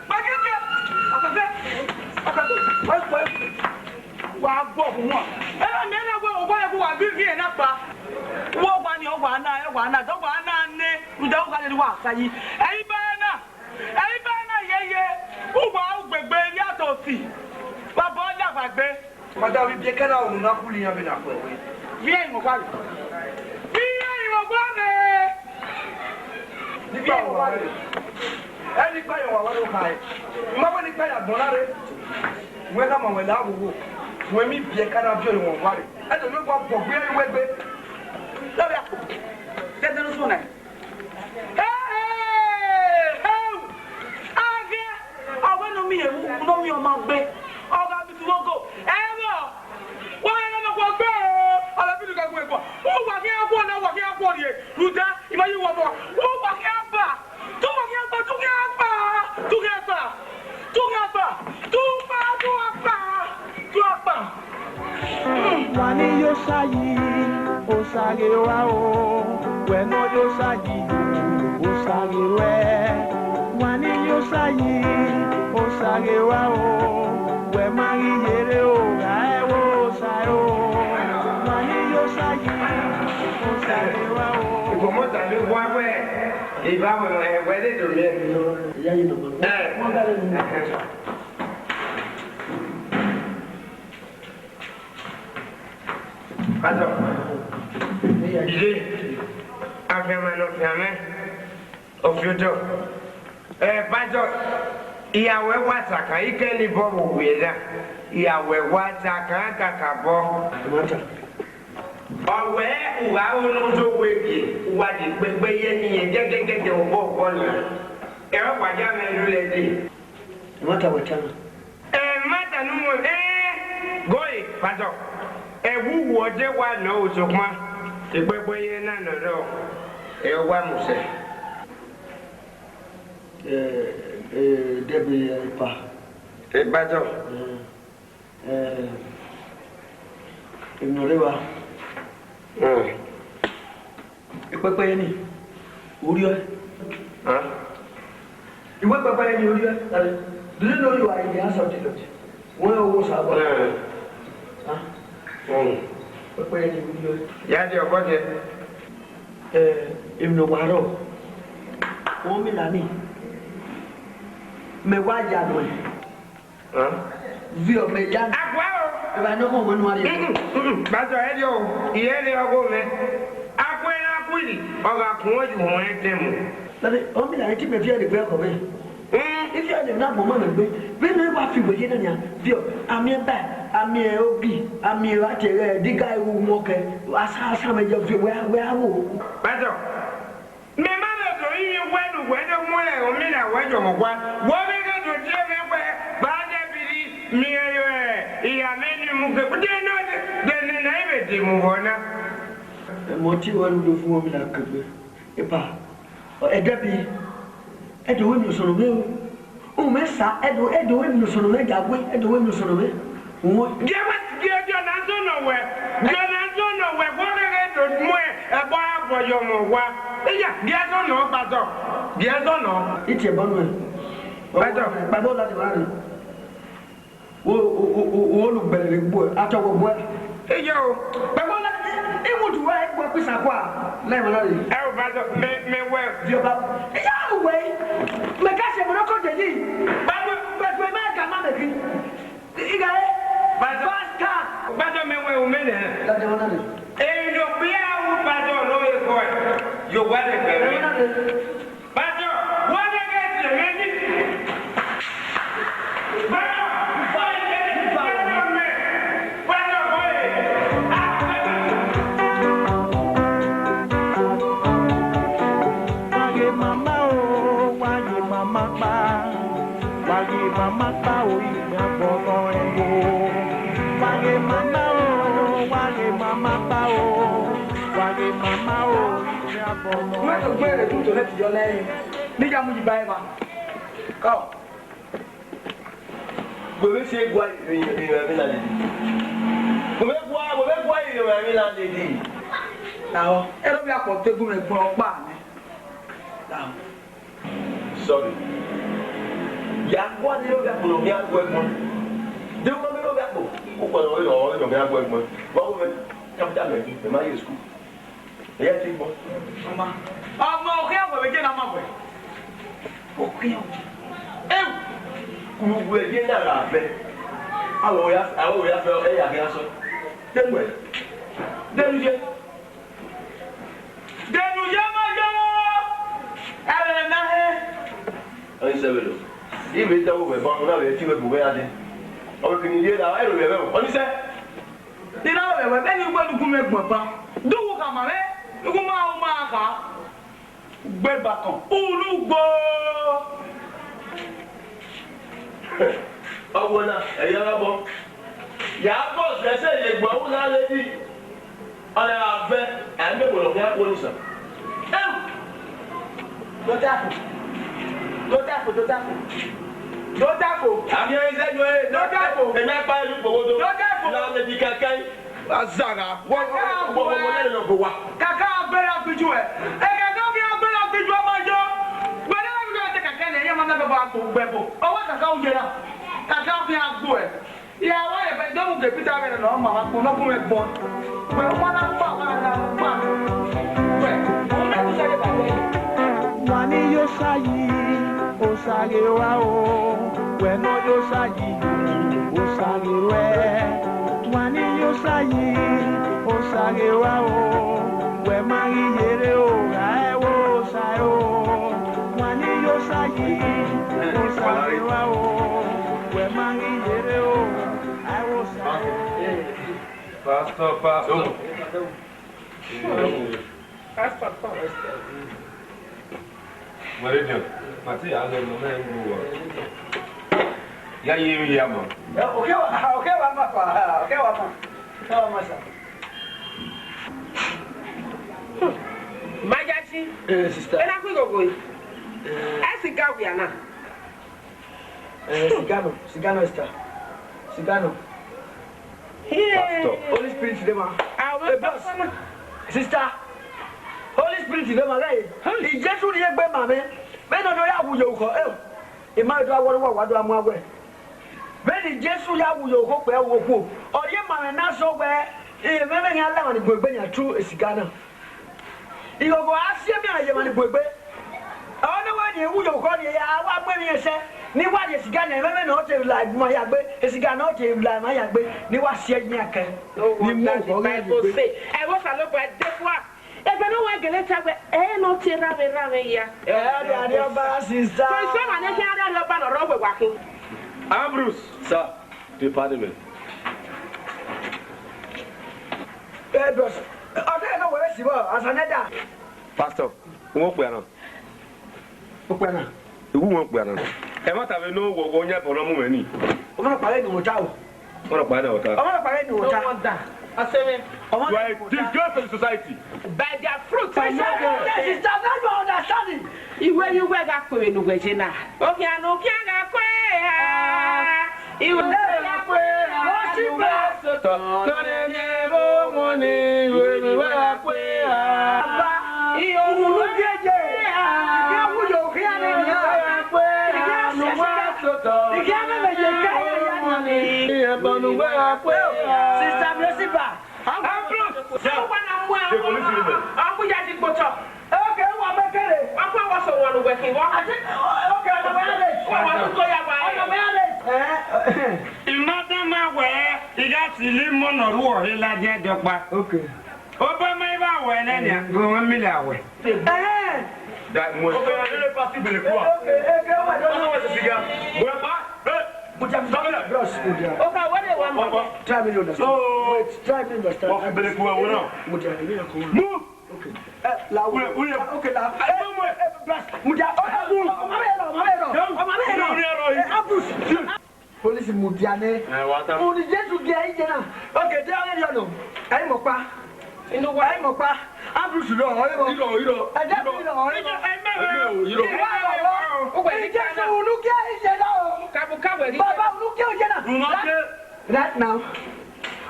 kpẹkẹkẹ, ọkẹkẹ, ọkẹkẹ, wẹ, wẹ, wa gbọ wọn. Ẹ na mẹ na wẹ, wẹ, wẹ, wa bi fi ẹ na kpa. Wọ wa ni, ọ wa na, ẹ wa na, dọ wa na nẹ, rhunmwuda u gha lele uwa sa yi. Ẹ i ba na. Ẹ i ba na yeye, uwa ugbegbe ivbi atoti, wa bọ ya wa gbe. Madam, vbe ibiẹka na unu na kuli iran vbe na khuẹ wẹ? Vbe iran rinmwẹ ọgua rre. Vbe iran rinmwẹ ọgua rre. Nikpa rinmwẹ ọgua rre. Ẹ nikpa rinmwẹ ọgua rre khae. I ma wẹ nikpa ya gbọn na rre. Wẹ na ma wẹ la wowo. Wẹ mi ibiẹka na viọ rinmwẹ ọgua rre. Ẹ do ne wa bọ gbe iran wẹ gbe. Lọvia. Tẹtẹ ne u sunu na. Hey, hey, hey! Aghe, ọ wẹ ne ọ miẹn, ne ọ miẹn ọma gbe, ọ gha bi tuẹ ogo, ẹ vbọ? Wa rẹn ne ọ gbe o, ọ gha bi ne ọ gbe guẹ. U wa khian guọ na, u wa khian guọ rrie, rhunmwuda, I ma ye uwa ọmọ. U wa khian ba, te u wa khian ba, te u khian ba, te u khian ba. Tughian gba, tughian gba, tughian gba. Wa ni ye Osa yi, Osa ghe wa o. Wẹ ne ọ ye Osa yi, Osa ghe wẹ. Wa ni ye Osa yi, Osa ghe wa o. Wẹ ma ghi yerre o, gha ẹ wo Osa o. Wa ni ye Osa yi, Osa ghe wa o. Ìgbọ̀nmọ́ta ló wá wẹ̀, ìbáwọ̀ ẹ̀ wẹ́ lè dùn mí. Ìyá yìí nọ. Ẹ. Wọ́n bá lè mú. Pastor, ide, afianma ne ọ fian mwẹ, ọ fi otọ. Ẹ, Pastor, iyawẹ wa sakan, ikẹn ni bọ vbe owiẹ na, iyawẹ wa sakan kakabọ. Ọ wẹ u gha ru ne u do wẹ gie, u wa de kpẹkpẹ ye ẹni yẹn gẹgẹgẹgẹ obọ obọ nian. Ẹ, ọ wa ya mwẹ lulẹ dee. Ẹmwata wẹ ta na. Ẹmwata ne u mu ẹn, goi, Pastor. Ẹvbo uwu ọdẹ wa nọ o, sokpan ekpẹkpẹ ye na nọ rọ, ẹ wa mu sẹ. Ẹ, ẹ, dẹbe epa. Ẹ, Pastor. Ẹ, ẹ, emwi ne ọ rre evba. Hmm. Ekpẹkpẹ ye ni, u rriọ ẹe. Hàn? Iwẹ ekpẹkpẹ ye ni, u rriọ ẹe. Dale. Do you know you are in the house of the Lord? Wẹ ọghe Osa ọba. Hmm. Hàn? Hmm. Ekpẹkpẹ ye ni, u rriọ ẹe. Ya dee, ọbọ dee. Ẹ, emwi ne ọ wa rrọọ, u miẹn la ni, mẹ wa ya nọ ẹe. Hàn? Viọ mẹ ya. Akua o. Eva ne ọmọ wẹ nua rre. Mm, mm, mm, mm. Pastor, ẹ rriọ o. Iyẹn rre ọgho mwẹ. Akua ẹre a kui, ọ gha kun yu huẹn ẹdẹ mu. Dale, ọ miẹn la ni te mẹ viọ ne egbe ọkọ mwẹ. Mm. Iviọ ne na gbọmọ mwẹ gbe. Vbene wa fi wẹ ye na nian, viọ, a miẹn ẹba, a miẹn ogi, a miẹn evba tie ẹghẹ, diga iwu wọn kẹ, asa, asa mwẹ yọ viọ, wẹ, wẹ a wo. Pastor, mẹ ma vbe do rinmwian uwẹ ne uwẹ do mu ọmọ na wẹ yọ mwẹ ọgua, wẹ ọvbehe do die mwẹ wẹ, ba dẹbiri miẹn rẹ iya mwẹ ni mu ke, de nọ, de nene I vbe de mu vbọ na. Ẹmwẹ ọtẹn wẹ ne u do fun ọmọ na kegbe. Epa, ẹdẹbi, ẹdẹ wẹ miẹn osọnrọn mwẹ o. U mwẹ sa, ẹdẹ, ẹdẹ wẹ miẹn osọnrọn mwẹ, ẹdẹ wẹ miẹn osọnrọn mwẹ. Uwẹ. Gie wẹ, gie, gie ọna zọnọ wẹ, gie ọna zọnọ wẹ, wẹ ọvbehe do mu ẹbọ ra vọ yọ mwẹ ọgua. Iya, gie zọnọ Pastor, gie zọnọ. I tie ẹbọ nuẹn. Pastor. Kpẹbọ ladian na rre. Wo, wo, wo, wo, wo lu gbẹlẹ vbe egbe uẹ, a tọ wẹ ọgua. Iya o. Kpẹbọ ladian, I mudu wẹ egbe uẹ kpisa kua. La emwa na rre. Ẹ o, Pastor, mẹ, mẹ wẹ. Viọ ba. Iya, wẹ. Mẹ ka sẹ mọ nọkọ de yi. Pastor. Kpẹkpẹ ma ka ma mẹ ghi. Ighe, Pastor. Pastor. Pastor, mẹ wẹ u mẹ nẹ. Ladian na rre. Emwi ne okpia ru Pastor ne ọ ye kọe, ye owa lẹ gbẹ mwẹ. Pastor, wẹ ọvbehe tie mwẹ ni. Pastor, wẹ ọvbehe tie mwẹ. Pastor, wẹ. Wa ghe mama o, wa ghe mama kpa. Wa ghe mama kpa o, ivbi agbọn nọ ẹn o. Wa ghe mama o, wa ghe mama kpa o. Wa ghe mama o, ivbi agbọn Wẹ to gbe re ku to ne ti yọ nẹ, ne I ya mu yi ba ẹmwẹ. Come. Wẹ vbe si gua emwi na dede. Wẹ vbe gua, wẹ vbe gua emwi na dede. Lahọ, ẹrọ vbe akpọ te gu mwẹ gbọn ọkpa nẹ. Lahọ. Sorry. Ya gua de ovbi akpọ ne ọ ghi gha gu ẹgbọn. De uwa vbe ovbi akpọ. Ukpọn ọre ọ nọ ghi gha gu ẹgbọn. Wa wo mwẹ capital mẹ, mẹ ma ye school. Ẹ ya te gbọn. Ọma, ọma, ọ khian wẹ vbe je na ma wẹ. Ọ khian. Ewu. Uwẹ ye na gha vẹ. Awẹ ya, awẹ ya fẹ, ẹ ya ghi asọ. De wẹ. De nu ye. De nu ye ma yo. Ẹvbo na hẹ. Ọni sẹ vbe lo. Ibe da wo vbe ba, na vbe ti vbe bu vbe ya de. Ọ vbe kini ye da, ẹ ro vbe vbe. Ọni sẹ. Ira wẹ wẹ, vbene ugbẹn ne u gu mwẹ gbọn ban, do wu khama mwẹ, u gu ma, u ma kha. Ugbe bakan, unu ugbo. Ọgua na, ẹ ya gha bọ. Ya bọ sẹ, sẹ ye gba u na lady. Ọ na gha vẹ, ẹ mẹ wẹ lọ khian kpo ni sa. Dotafo. Dotafo, Dotafo. Dotafo. Ami ẹzẹ yo e. Dotafo. Ẹ na kpa elu kpogodo. Dotafo. Na lady kakai. Azagha, wọ, wọ, wọ, wọ, wọ, wọ, wọ, wọ, wọ, wọ, wọ, wọ, wọ, wọ. Kaka agbera gbiju ẹ. Ẹ kaka fi agbera gbiju ọmọ yo. Wẹ ne ẹ na te kaka nẹ, ẹ ma na baba gbo gbẹbo. Ọwọ kaka u yera. Kaka fi agbo ẹ. Ya wa rẹ bẹ, dọmụ ke Pita ghẹ nọ, ọ ma wa kpọ, nọ kpọ mẹ gbọn. Wẹ, wa na kpa, wa na kpa. Wẹ, ọ mẹ ku sẹ ba wẹ. Wani yo sayi, osaghe wa o, wẹ ne ọ yo sayi, osaghe ruẹ. Wani yo sayi, osaghe wa o, wẹ ma ghi yerre o, gha ẹvbo sa o. Wani yo sayi, osaghe wa o, wẹ ma ghi yerre o, gha ẹvbo sa o. Pastor, pastor. Pastor, come. Meridian, Mati, I don't know, man, who are. Ya ye mi ya, man. Okay, wa, okay, wa, ma, pa, okay, wa, ma. Okay, wa, ma, sir. Majachi. Eh, sister. Ena ku igogo yi. Eh. Ẹ siga wia na. Eh, siga nọ, siga nọ, sister. Siga nọ. Pastor. Holy Spirit de ma. Ah, eh, bros. Pastor na. Sister. Holy Spirit de ma, hey. Hey. Jesu rhie egbe ma mwẹ. Vbene ọ do ya wu ye orukhọ, eh. I ma do awọ ne uwa wa do a mu awẹ. Vbene Jesu ya wu ye orukhọ okpia okhuo, ọ rhie ma mwẹ na sẹ wẹ, eh, mwẹ vbe khian la emwa ni bu egbe yan through esiga na. Ighọghọ a si emianmwẹ ye emwa ni bu egbe. Ọ ne wẹ rhie wu ye orukhọ rhie ya, a wa mu emwi ẹsẹ, ne I wa rhie esiga na, ẹmwẹ mwẹ ne ọ te la ma ya gbe, esiga ne ọ te la ma ya gbe, ne I wa si ẹyin akẹ, ne I mu orukhọ ghe ye egbe. Ẹvbo Osanobua de fua. Ẹgbẹe ne ọ wa gele ta wẹ, ẹ ne ọ te rravbe rravbe ya. Ẹ, a rhie Arriọba, sister. So, iso emwa ne khian rhie Arriọba ne ọ rre ọghe wa khin. Ambrose. Sir, department. Eh, bros, ọ ta nọ wẹ vbe si vbọ, Asanẹda. Pastor, uwẹ okpia na. Okpia na. Iwu uwẹ okpia na. Ẹmwata vbe ne ọ wọ, wọ yan ẹbọ ne ọ mu mwẹ ni. Ọmọ na kpare ni wọ ta o. Ọmọ na kpare ni wọ ta. Ọmọ na kpare ni wọ ta. No wonder. Aseme. Ọmọ na kpare ni wọ ta. You are a disgrace to the society. By their fruits. By their fruits. Sister, now you are understanding. Iwe ye uwẹ gha kue vbene uwẹ ye na. Okhian ne okhian gha kue ha. Iwe ye uwẹ gha kue ha. Worship God. Tọ, tọ ne ne ro wọn ni, iwe ye uwẹ gha kue ha. Iyo, unu gha kue ha. Ikhian wu yo, ikhian ne ya. Ikhian sotọ. Ikhian mẹmẹ ye ka ya ya ni. Sister Mercy ba. Ambrose! Sir! Ọkpa na mu ẹ, the police women. Ọkpa ya di kpotọ. Okay, wa mẹ kere. Wa kpa wa so wọn wẹ khin wọ. Ati, okay, ọmọ mẹ ya late. Wa wa tu ko ya wa. Ọmọ mẹ ya late. Eh. Imadan ma wẹ, I gha sili mọ nọ ru ọre ladian dọkpa. Okay. Obọ ma I vba wẹ nẹ nia, gu mwẹ mila wẹ. Eh. Da mu. Okay, I don't know if I see Belekua. Okay, okay, okay, wa do. Ọmọ wẹ siga. Wẹ pa. Hey. Mudia, bros, Mudia. Okay, what do you want? Try me understand. No. Wait, try me understand. Wa fi Belekua wẹ na. Mudia, you come. Move. Okay. Eh, la. Ule, ule. Okay, la. Eh, eh, bros, Mudia. Oh, eh, move. Ọmọ mẹ lọ, ọmọ mẹ lọ. Ọmọ mẹ lọ. Ule, ule. Eh, Ambrose. Police Mudia nẹ. Eh, wa ta. Uni Jesu gi ẹre je na. Okay, de ọghe rriọ nọ. Ẹ i mọ ọkpa. Inu wa? Ẹ mọ kpa, Ambrose rọ, ọ rọ. Irọ, irọ. Ẹ jẹ́ irọ, ọ rọ. Irọ, ẹ mẹ rọ. Irọ, irọ. Irọ, ọ rọ. Uwẹ ghi Jesu, unu gie iye na o. Kabuka wẹ ghi. Baba, unu gie iye na. Unu gie. Right now,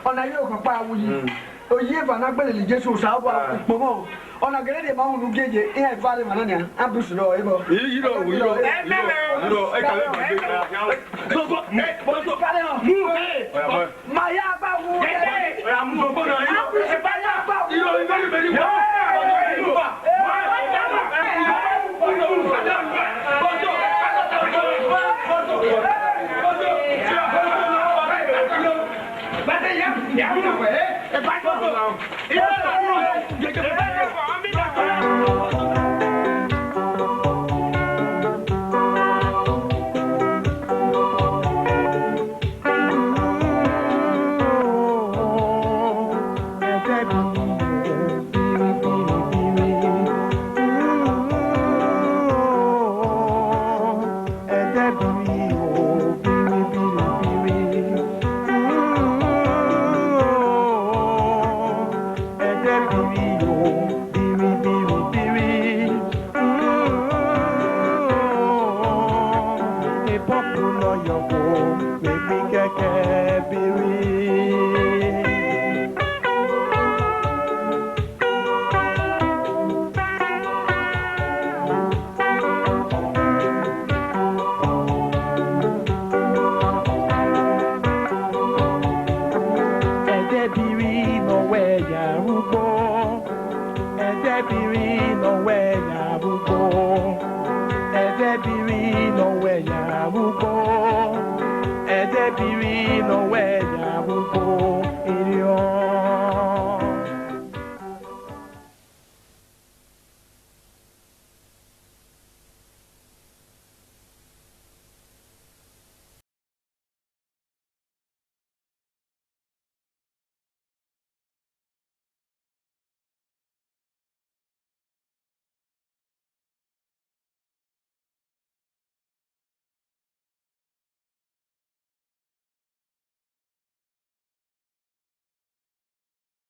ọna ye ọkpa wu yi. Oyi eva na gbelele Jesu Osanobua ikpọmọ. Ọna gele de ma unu gie ye, iran eva de ma na nia. Ambrose rọ, ẹ bọ. Irọ, irọ, irọ. Ẹ mẹ rọ. Irọ, ẹ ka lẹ ba gbe. Go, go. Ẹ, go, go. Move. Hey. Oya, boy. Ma ya gba wu. Hey, hey, oya, move. Go, go, go. Ma ya gba wu. Irọ, irọ, irọ, irọ.